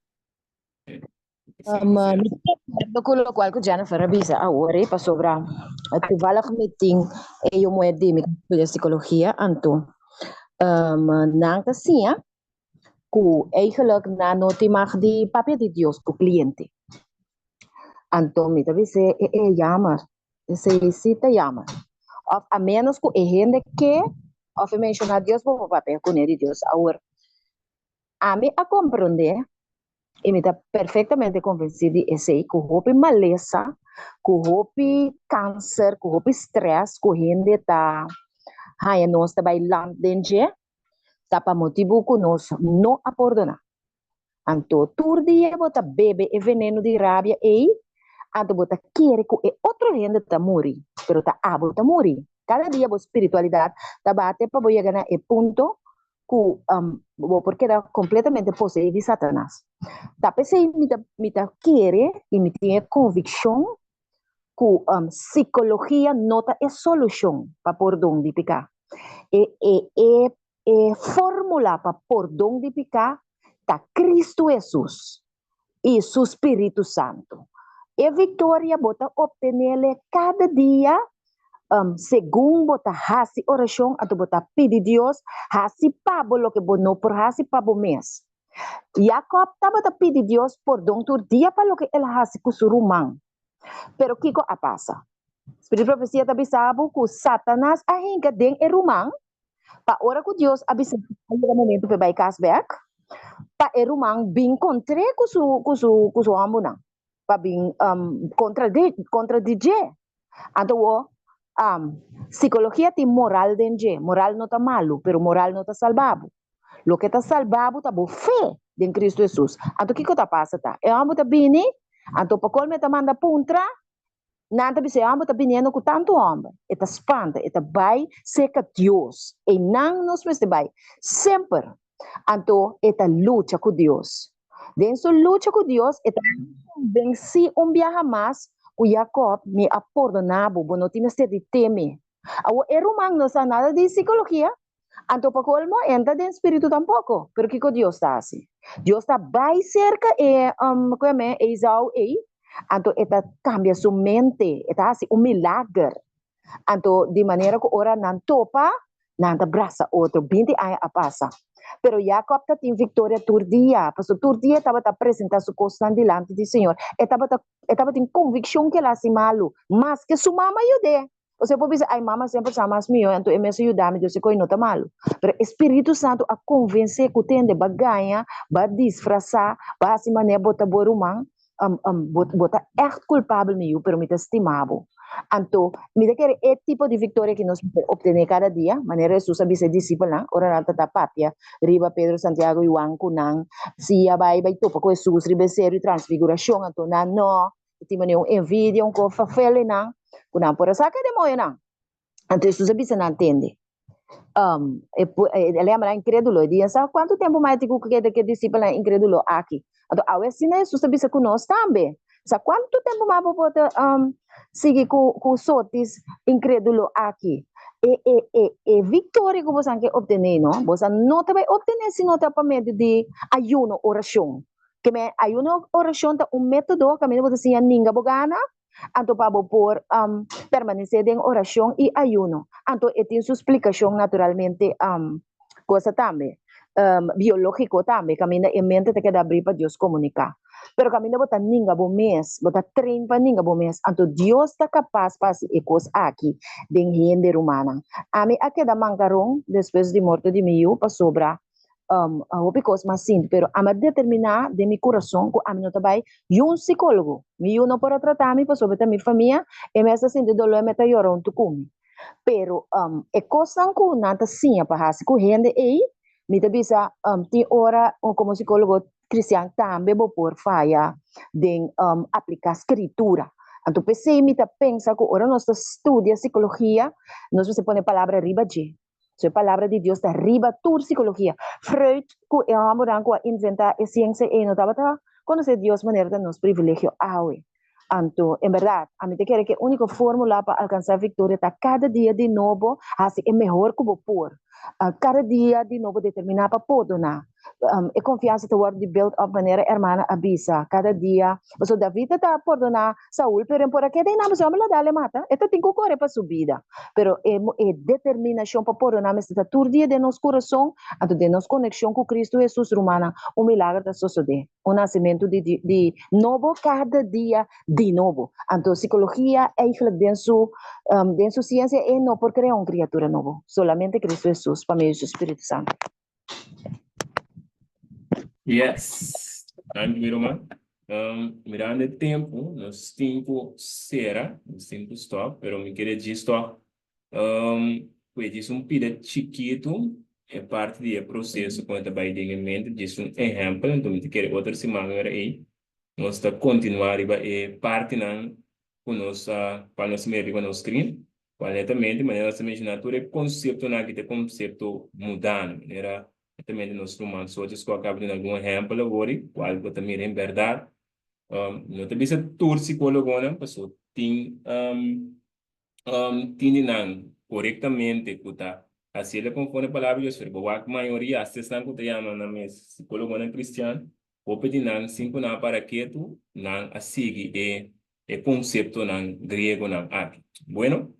Um, mi ta di acuerdo cu locual cu Jennifer a bisa awor eh, pasobra toevallig mi tin e yu muher di mi cu studia psicologia, anto um, nan ta siña cu eigenlijk nan no tin mag di papia di Dios cu cliente. Anto mi ta bis'é, e e jammer, esei si ta jammer. Of a menos cu e hende ke of e menciona Dios, bo por papia cune di Dios. Awor, ami a comprende I mi ta perfectamente convenci di esey, cu hopi malesa, cu hopi cancer, cu hopi stress cu hende ta haña nos ta bay land den dje, ta pa motibu cu nos no a pordona. Anto tur dia bo ta bebe e veneno di rabia ey, anto bo ta kere cu e otro hende ta muri, pero ta abo ta muri. Cada dia bo spiritualidad ta bate pa bo yega na e punto ku bo por keda kompletamente poseí di Satanas. Ta p'esei mi ta mi ta kere i mi tin e konvikshon ku sikologia no ta e solushon pa pordon di piká. E e e e fórmula pa pordon di piká ta Kristu Hesus i su Spiritu Santu. E viktoria bo ta optenele kada dia segun bo ta hasi orashon, anto bo ta pidi Dios hasi pa bo loke bo no por hasi pa bo mes. Jakòb tabata pidi Dios pordon tur dia pa loke el a hasi ku su ruman. Pero kiko a pasa? Spiritu di profesia ta bisa bo ku Satanas a hinka den e ruman pa ora ku Dios a bisa a yega momento pa e bai kas bek, pa e ruman bin kontr'é ku su ku su ku su hòmbernan, pa bin kontra di kontra di dje. Anto wo sikologia tin moral den dje, moral no ta malu, pero moral no ta salba bo. Loke ta salba bo ta bo fe den Kristu Hesus. Anto kiko ta pasa ta? E hòmber ta bini, anto pa kolmo e ta manda puntra, nan ta bisa e hòmber ta biniendo ku tantu hòmber. E ta spanta, e ta bai serka Dios. Einan nos mester bai semper. Anto e ta lucha ku Dios. Den su lucha ku Dios e ta konvensí un biaha mas ku Jakòb, mi a pordoná bo, bo no tin mester di teme. Awor e ruman no sa nada di sikologia, Anto pa colmo e ta den spiritu tampoco. Pero kico Dios ta haci? Dios ta bay cerca e um, cu yama Esau ey, anto e ta cambia su mente, e ta haci un milager. Anto di manera cu ora nan topa, nan ta brasa otro. Binti aña a pasa. Pero Jacob ta tin victoria tur dia, pasobra tur dia e tabata presenta su cosnan dilanti di Señor. E tabata e tabatin conviccion cu el a haci malu, maske su mama yud'é. Osea por bisa, ay mama semper sa mas mihó, anto e mes a yuda mi, Dios e koe no ta malu. Pero e Spiritu Santu a konvensé ku tende bo a gaña, bo a disfrasá, bo a hasi manera bo ta bo ruman, bo bo ta ègt kulpabel mi yu, pero mi ta stima bo. Anto, mi ta kere e tipo di viktoria ki nos mester optené kada dia, manera Hesus a bisa e disipelnan ora nan ta ta papia riba Pedro, Santiago i Juan ku nan si a bai bai topa ku Hesus riba e seru di Transfigurashon, anto nan no E tin manera un envidia, un kos fafel den nan, ku nan por a saka e demoñonan. Anto Hesus a bisa nan, Tende, um, e, el a yama nan inkrédulo. E di, Sa kuantu tempu mas e tin ku keda ku e disipelnan inkrédulo aki? Anto awe asina Hesus ta bisa ku nos tambe. Sa kuantu tempu mas bo por ta um, sigui ku, ku sotis inkrédulo aki? E, e, e, e viktoria ku bosan ke optené, no? Bosan no ta bai optené si no ta pa medio di ayuno, orashon. Ke men ayuno orashon ta un método kaminda bo ta siña ninga bo gana, anto pa bo por permanesé den orashon i ayuno. Anto e tin su splikashon naturalmente kosa tambe, biológiko tambe, kaminda e mente ta keda abrí pa Dios komuniká. Pero kaminda bo ta ninga bo mes, bo ta train pa ninga bo mes, anto Dios ta kapas pa hasi e kos aki den hende, rumannan. Ami a keda mankaron despues di morto di mi yu pasobra. Um, hopi kos m'a sinti, pero ami a determiná den mi kurason ku ami no ta bai yun sikólogo. Mi yu no por a trata mi pasobra ta mi famia, e mes ta sinti doló, e mes ta yora huntu ku mi. Pero um, e kosnan ku nan ta siña pa hasi ku hende ei, mi ta bisa um, tin ora komo sikólogo kristian tambe bo por faya den um, apliká skritura. Anto p'esei mi ta pensa ku ora nos ta studia sikologia, nos mester pone palabra riba dje. So e palabra di Dios ta riba tur sikologia. Freud ku e hòmbernan ku a inventá e siensia ei no tabata konosé Dios manera ta nos privilegio awe. Anto, en bèrdat, ami ta kere ku e úniko fórmula pa alkansá viktoria ta kada dia di nobo hasi e mehor ku bo por. Kada dia di nobo determiná pa pordoná. E konfiansa ta wòrdu di build up manera hermana a bisa kada dia. Pasobra David ta pordoná Saul, pero e por a keda einan pasobra homber lo dal e mata. E ta tin ku kore pa su bida. Pero e e determinashon pa pordoná mester ta tur dia den nos kurason, anto den nos konekshon ku Kristu Hesus, rumannan, un milager ta sosodé. Un nasimentu di di nobo kada dia di nobo. Anto sikologia eigentlik den su den su siensia e no por krea un kriatura nobo, solamente Kristu Hesus pa medio di su Spiritu Santu. Yes. Danki mi ruman. Um, mirando e tempo, nos tin ku sera, nos tin ku stop, pero mi kere djis tòg um, ku e djis un pida chikitu e parti di e proseso ku e ta bai den e mente, djis un ehèmpel, anto mi ta kere otro siman ora ei nos ta kontinuá riba e partinan ku nos a, kual nos a mira riba nos screen. Cual netamente, manera nos a menciona, tur e conceptonan aki ta concepto mudano. Manera netamente nos ruman Soches cu a caba duna algun ehempel awor, cual bo ta mira en berdad. No ta bisa tur psicologonan, paso tin tin di nan corectamente cu ta haciele conforme palabra di Dios, pero bo wak mayoria, hasta esnan cu ta yama nan mes psicologonan cristian, Hopi di nan, sin ku nan a para ketu, nan a sigui e e konseptonan griegonan aki. Bueno,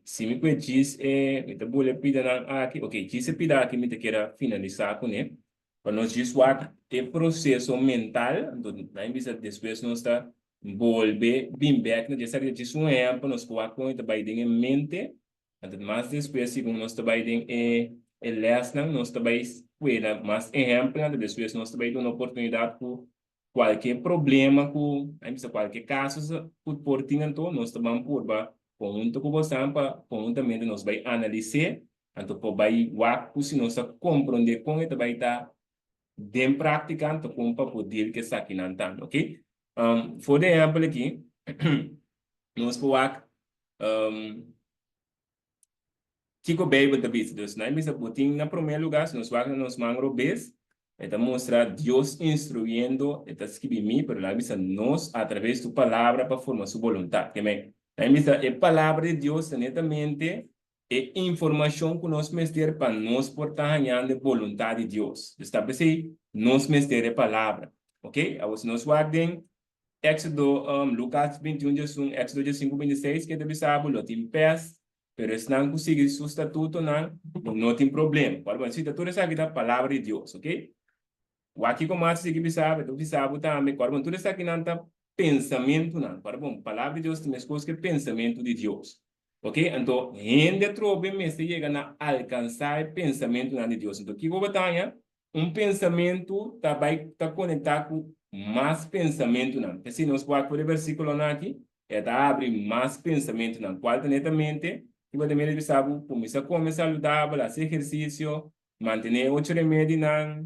si mi kue djis e, mi ta bula e pidanan aki, ok, djis e pida aki mi ta keda finalisá kuné, pa nos djis wak e proseso mental, anto nan bisa despues nos ta bolbe bin bèk na dje, esaki ta djis un ehèmpel, nos por wak kon e ta bai den e mente. Anto mas despues segun nos ta bai den e e lèsnan nos ta bai kueda mas ehèmpelnan anto despues nos ta bai duna oportunidat ku kualke problema ku a bisa kualke kaso ku por tin anto nos ta ban purba konhunto ku bosan pa konhuntamente nos bai analis'é anto por bai wak ku si nos ta komprondé kon e ta bai ta den práktika anto kon pa por deal ku esakinan tambe oke. For di ehèmpel aki nos por wak Kiko Beibel ta bisa? Dus nan bisa bo tin na promé lugá, si nos wak na nos man robes, e ta mustra Dios instruyendo, e ta skibi mi, pero nan bisa nos atraves su palabra pa forma su boluntat. Ke men, nan bisa e palabra di Dios ta netamente e informashon ku nos mester pa nos por ta hañando e boluntat di Dios. Dus ta p'esei nos mester e palabra. Oke, awor si nos wak den Éxodo, Lucas 21 diesun, Éxodo diesinku 26, ke ta bisa bo, lo tin pèst, pero esnan ku sigui su statutonan lo no tin problema. Ora bo sita tur esaki ta palabra di Dios, ok? Wak kiko mas ta sigui bisa bo, e ta bisa bo tambe, ora bo tur esakinan ta pensamentunan, ora bo palabra di Dios ta meskos ku e pensamentu di Dios, ok? Anto hende atrobe mester yega na alkansá e pensamentunan di Dios. Anto kiko bo ta haña? Un pensamentu ta bai ta konektá ku mas pensamentunan. P'esei nos wak for e versíkulonan aki, e ta habri mas pensamentunan, kual ta netamente ki bo ta mira bisa bo kuminsá kome saludabel, hasi ehersisio, mantené e ocho remedinan,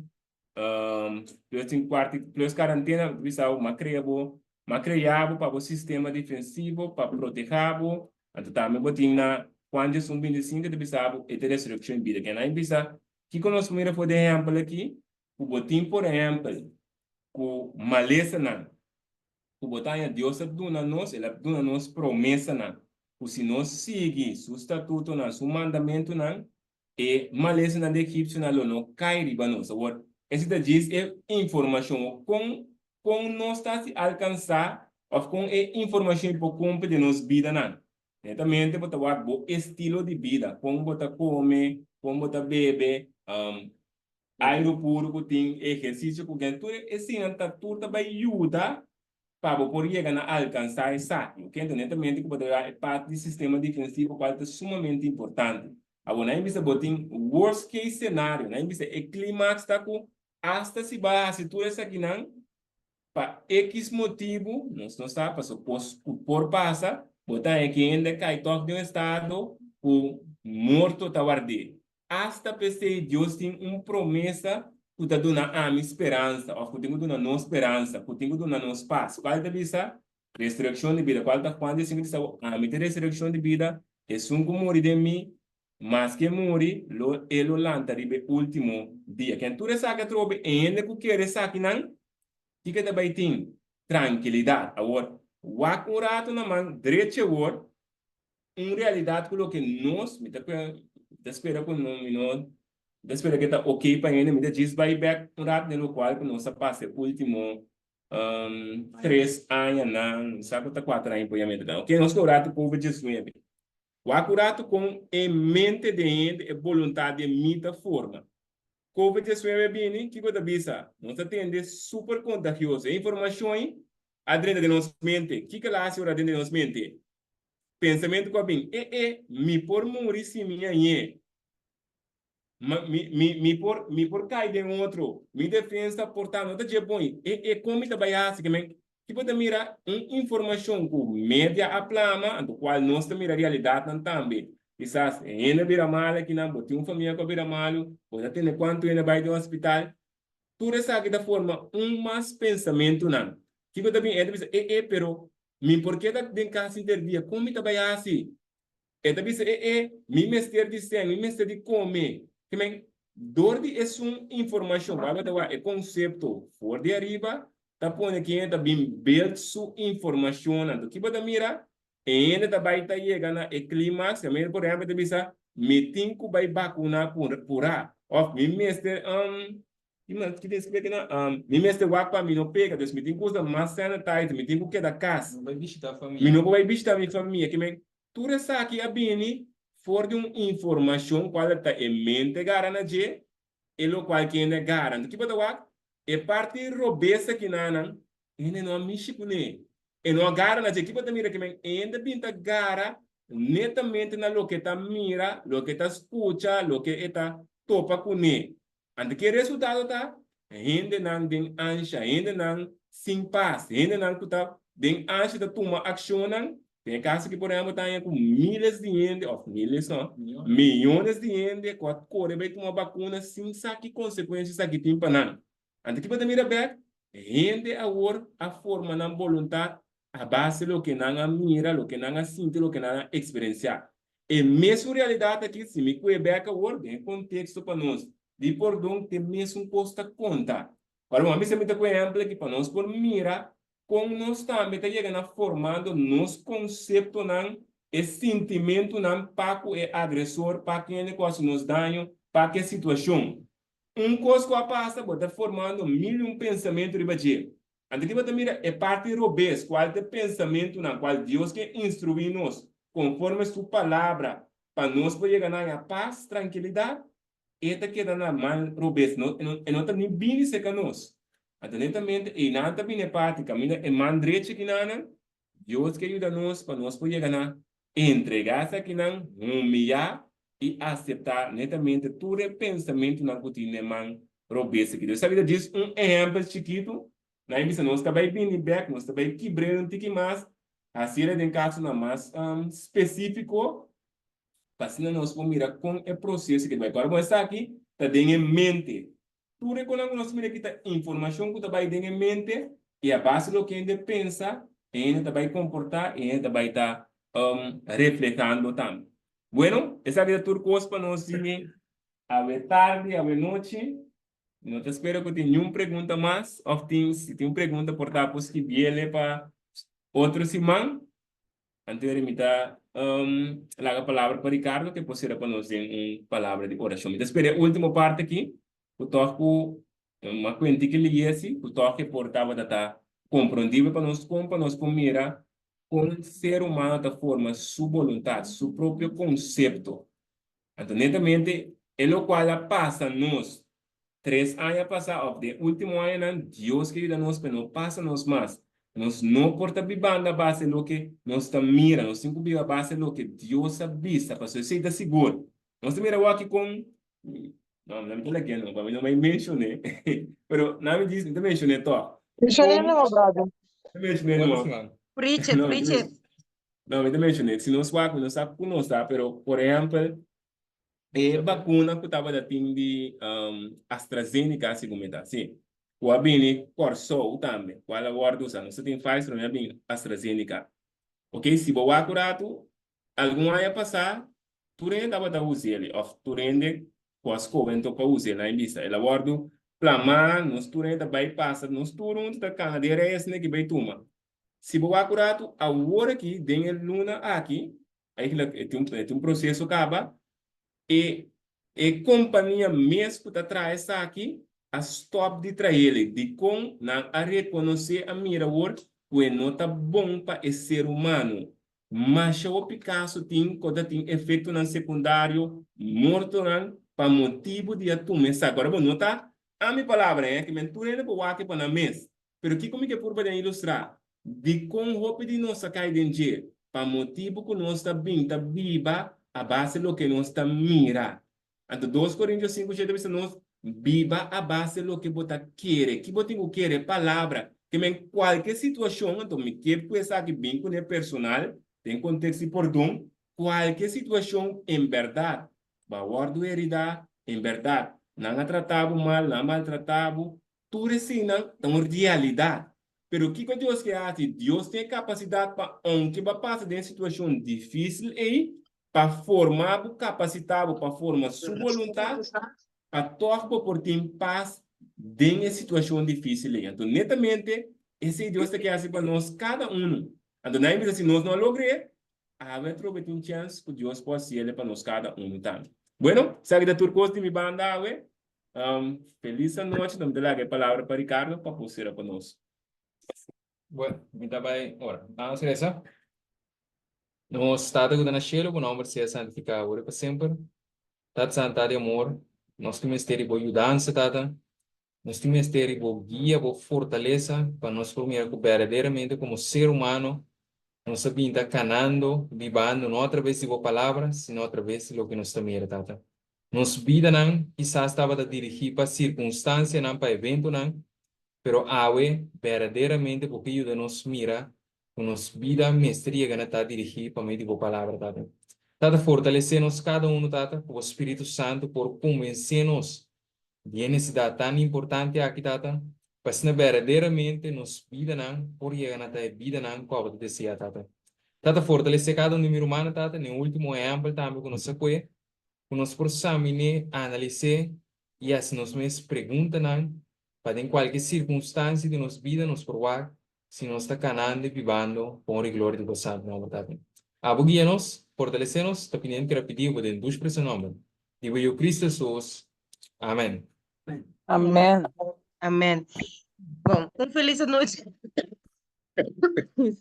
plus tin kuarti plus karantena, bo ta bisa bo m'a krea bo, m'a krea bo pa bo sistema defensivo pa protehá bo. Anto tambe bo tin na Juan diesun 25 ta bisa bo e ta resurekshon i bida. Kinan a bisa Kiko nos por mira for di ehèmpel aki? Ku bo tin por ehèmpel ku malesanan ku bo ta haña Dios a duna nos, El a duna nos promesanan ku si nos sigui Su statutonan, Su mandamentunan, e malesanan di egipsionan lo no kai riba nos. Awor, esi ta djis e informashon kon kon nos ta hasi alkansá òf kon e informashon por kumpli den nos bidanan. Netamente bo ta wak bo estilo di bida, kon bo ta kome, kon bo ta bebe, airu puru ku tin, ehersisio ku gen, tur eseinan ta tur ta bai yuda pa bo por yega na alkansá esaki, oke. Enton netamente ku bo ta wak e parti di sistema defensivo kual ta sumamente importante. Awor nan a bisa bo tin worst case scenario, nan a bisa e climax ta ku hasta si bo a hasi tur esakinan, pa X motibu, nos no sa paso kos ku por pasa, bo ta haña ki hende kai tòg den un estado ku morto ta ward'é. Asta p'esei Dios tin un promesa ku ta duna ami speransa òf ku tin ku duna nos speransa, ku tin ku duna nos pas. Kual ta bisa? Resurekshon di bida. Kual ta Juan diesinke ta bisa, Ami ta e resurekshon di bida, esun ku muri den mi, maske e muri, lo e lo lanta riba e último dia. Ken tur esaki atrobe, e hende ku kere esakinan, kiko ta bai tin? Trankilidat. Awor, wak un ratu na man drechi awor, un realidat ku loke nos, mi ta mi ta spera ku no, mi no, mi ta spera ku e ta ok pa hende, mi ta djis bai bek un ratu den lokual ku nos a pasa e último tres añanan, mi sa ku ta kuater aña por ya mester ta. Ok, nos ku un ratu covid diesnuebe. Wak un ratu kon e mente den hende, e boluntat den mi ta forma. Covid diesnuebe bini, kiko ta bisa? Nos ta tende super kontagioso. E informashon ei a drenta den nos mente. Kiko el a hasi ora drenta den nos mente? Pensamentu ku a bin, E e, mi por muri si mi hañ'é. Ma mi, mi, mi por, mi por kai den otro. Mi defensa por ta no ta dje bon. E e, kon mi ta bai hasi? Ke men, ki bo ta mira un informashon ku media a plama, anto kual nos ta mira realidatnan tambe. Kisas e hende a bira malu akinan, bo tin un famia ku a bira malu, bo ta tende kuantu hende a bai den hospital. Tur esaki ta forma un mas pensamentunan. Kiko ta bin? E ta bisa, E e, pero Mi por keda den kas henter dia, kon mi ta bai hasi? E ta bisa, E e, mi mester di sèn, mi mester di kome. Ke men, dor di esun informashon, Bijbel ta wak e konsepto for di ariba, ta pone ku hende ta bin build su informashonnan. Anto ki bo ta mira? E hende ta bai ta yega na e klimaks, ke men, por ehèmpel, ta bisa, Mi tin ku bai bakuná purá, òf mi mester Ki tin skibí akinan? Mi mester wak pa mi no pega, dus mi tin ku usa mas sanitizer, mi tin ku keda kas. Mi no bai bishitá famia. Mi no por bai bishitá mi famia. Ke men, tur esaki a bini for di un informashon kual ta e mente gara na dje, e lokual ku hende a gara. Anto ki bo ta wak? E parti robes akinanan, hende no a mishi kuné. E no a gara na dje. Ki bo ta mira? Ke men, e hende a bin ta gara netamente na loke e ta mira, loke e ta skucha, loke e ta topa kuné. Anto ki e resultado ta? Hendenan den ansha, hendenan sin pas, hendenan ku ta den ansha ta tuma akshonnan. Den e kaso aki por ehèmpel ta haña ku miles di hende, òf miles no, miyones di hende ku a kore bai tuma bakuna sin sa ki konsekuensia esaki tin pa nan. Anto ki bo ta mira bèk? Hende awor a forma nan boluntat a base loke nan a mira, loke nan a sinti, loke nan a eksperensiá. E mesun realidat aki, si mi kue bèk awor den e konteksto pa nos di pordon, te mesun kos ta konta. Ora bo a bisa mi ta ku ehèmpel aki pa nos por mira kon nos tambe ta yega na formando nos konseptonan, e sintimentunan pa ku e agresor, pa kende ku hasi nos daño, pa ku e situashon. Un kos ku a pasa, bo ta formando mil i un pensamentu riba dje. Anto ki bo ta mira e parti robes, kual ta e pensamentunan kual Dios ke instruí nos konforme su Palabra pa nos por yega na haña pas, trankilidat, e ta keda na man robes, no, e no ta ni bini serka nos. Anto netamente einan ta bini e parti kaminda e man drechi kinanan, Dios ke yuda nos pa nos por yega na entregá esakinan, humiyá i aseptá netamente tur e pensamentunan ku tin den man robes aki. Dios a bira djis un ehèmpel chikitu, nan a bisa nos ta bai bini bèk, nos ta bai kibr'é un tiki mas, hasié den kasonan mas spesífiko, pa asina nos por mira kon e proseso ke ta bai. Ora bo esaki ta den e mente. Tur e konan ku nos mira aki ta informashon ku ta bai den e mente i a base di loke hende pensa, e hende ta bai komportá i e hende ta bai ta reflehando tambe. Bueno, esaki ta tur kos pa nos di awe tardi, awe nochi. No ta spera ku tin niun pregunta mas òf tin, si tin un pregunta por ta por skibiele pa otro siman. Anto mi ta laga palabra pa Ricardo ke por sera pa nos den un palabra di orashon. Mi ta spera e ultimo parti aki ku tòg ku m'a kuenti ki leyesi ku tòg e por tabata ta komprondibel pa nos kon pa nos por mira kon ser humano ta forma su boluntat, su propio konsepto. Anto netamente e lokual a pasa nos tres aña pasá òf den último añanan, Dios ke yuda nos pa e no pasa nos mas. Nos no por ta bibando a base loke nos ta mira, nos tin ku biba a base loke Dios a bisa, pasobra esei ta sigur. Nos ta mira awor aki kon, no, no mi ta lag'é no, pa mi no bai menshoné, pero na mi djis mi ta menshoné tòg. Menshoné no, brother. Mi ta menshoné no. Preach it, preach it. No, mi ta menshoné. Si nos wak, mi no sa ku nos ta, pero por ehèmpel, e bakuna ku tabata tin di AstraZeneca, segun mi ta, si, ku a bini Kòrsou tambe, kual a wòrdu usá. Nos ta tin Pfizer, pero mi a bini AstraZeneca. Oke, si bo wak un ratu, algun aña pasá, tur hende tabata us'el, òf tur hende ku a skohe anto pa us'el, nan a bisa. El a wòrdu plamá, nos tur hende ta bai pasa, nos tur huntu ta kana den rei asina ki bai tuma. Si bo wak un ratu, awor aki, den e luna aki, Eigenlijk e tin e tin un proseso kaba e e kompania mes ku ta traha esaki a stòp di traele. Dikon? Nan a rekonosé, a mira awor ku e no ta bon pa e ser humano. Masha hopi kaso tin ku ta tin efektonan sekundario, mortonan pa motibu di a tuma esaki. Ora bo no ta ami palabra, eh, ke men tur hende por wak pa nan mes. Pero kiko mi ke purba den ilustrá? Dikon hopi di nos a kai den dje? Pa motibu ku nos ta bin ta biba a base loke nos ta mira. Anto dos Korintios 5, 7 ta bisa nos, Biba a base loke bo ta kere. Ki bo tin ku kere? E palabra. Ke men kualke situashon, anto mi ke ku esaki bin kuné personal, den kontekst di pordon, kualke situashon en bèrdat bo a wòrdu heridá, en bèrdat nan a trata bo mal, nan a maltratá bo, Tur eseinan ta un realidat. Pero kiko Dios ke hasi? Dios tin e kapasidat pa ounke bo a pasa den e situashon difísil ei, pa forma bo, kapasitá bo pa forma su boluntat, pa tòg bo por tin pas den e situashon difísil ei. Anto netamente esei Dios ta ke hasi pa nos kada unu. Anto nan a bisa si nos no a logr'é, awe atrobe tin chèns ku Dios por hasiel pa nos kada unu tambe. Bueno, esaki ta tur kos di mi banda awe. Um, feliz anochi. Dan mi ta laga e palabra pa Ricardo pa por cera pa nos. Bueno, mi ta bai ora. Vamos reza. Nos Tata ku ta na shelu, bo nomber sea santifiká awor i pa semper. Tata Santa di amor, nos tin mester di bo yudansa, Tata. Nos tin mester di bo guia, bo fortalesa, pa nos por mira ku berdaderamente komo ser humano nos ta bin ta kanando, bibando, no atraves di bo palabra, sino atraves di loke nos ta mira, Tata. Nos bidanan kisas tabata dirigí pa sirkunstansianan, pa eventonan, pero awe berdaderamente bo ke yuda nos mira ku nos bida mester yega na ta dirigí pa medio di bo Palabra, Tata. Tata, fortalesé nos kada unu, Tata, ku bo Spiritu Santu por konvensé nos di e nesesidat tan importante aki, Tata, pa asina berdaderamente nos bidanan por yega na ta e bidanan ku abo ta deseá, Tata. Tata, fortalesé kada un di mi rumannan, Tata, na e último ehèmpel tambe ku nos a kue, ku nos por saminé, analis'é i hasi nos mes preguntanan pa den kualke sirkunstansia di nos bida nos por wak si nos ta kanando i bibando pa honra i gloria di bo santu nòmber. Tata, abo guia nos, fortalesé nos, ta pidiendo keda pidi bo den dushi preso nòmber di bo Yu Cristo Hesus. Amen. Amen. Amen. Bon, un felis anochi.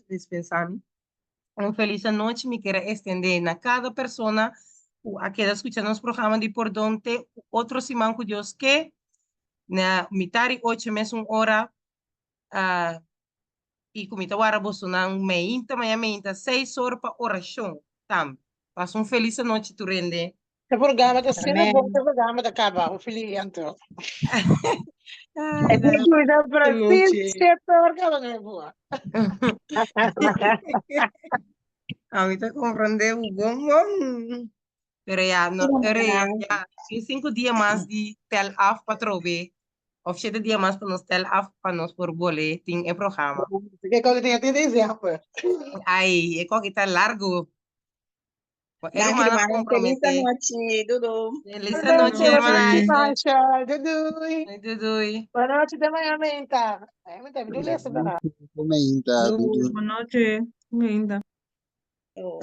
Dispensá mi. Un felis anochi mi kier a extende na cada persona cu a keda scucha nos programa di Pordon te otro siman cu Dios ke, na mitar di ocho mesun ora, ah, y cu mi ta wara bosonan meinta, maña meinta seis or pa oracion tambe. Pasa un felis anochi tur hende. E programa ta asina bon, e programa ta kaba. Un feliz anto. Ay, E tin cuida Brasil, noche. siete or kaba no boa. A mi ta comprende bon bon. Pero ya, no, pero ya, ya, tin cinco dia mas di tel af pa trobe. Of siete dia mas pa nos tel af pa nos por bole tin e programa. Ke koki tin tin dezember. Ay, e koki ta largo. Danki, Hermana hermana. Feliz compromete. anochi. Dudu. Feliz anochi, hermana. Masha. Doei. Doei. Buenas noches, te mañana, menta. Ay, me te vi lesa, Meinta, dudu. Buenas noches. Linda. Oh.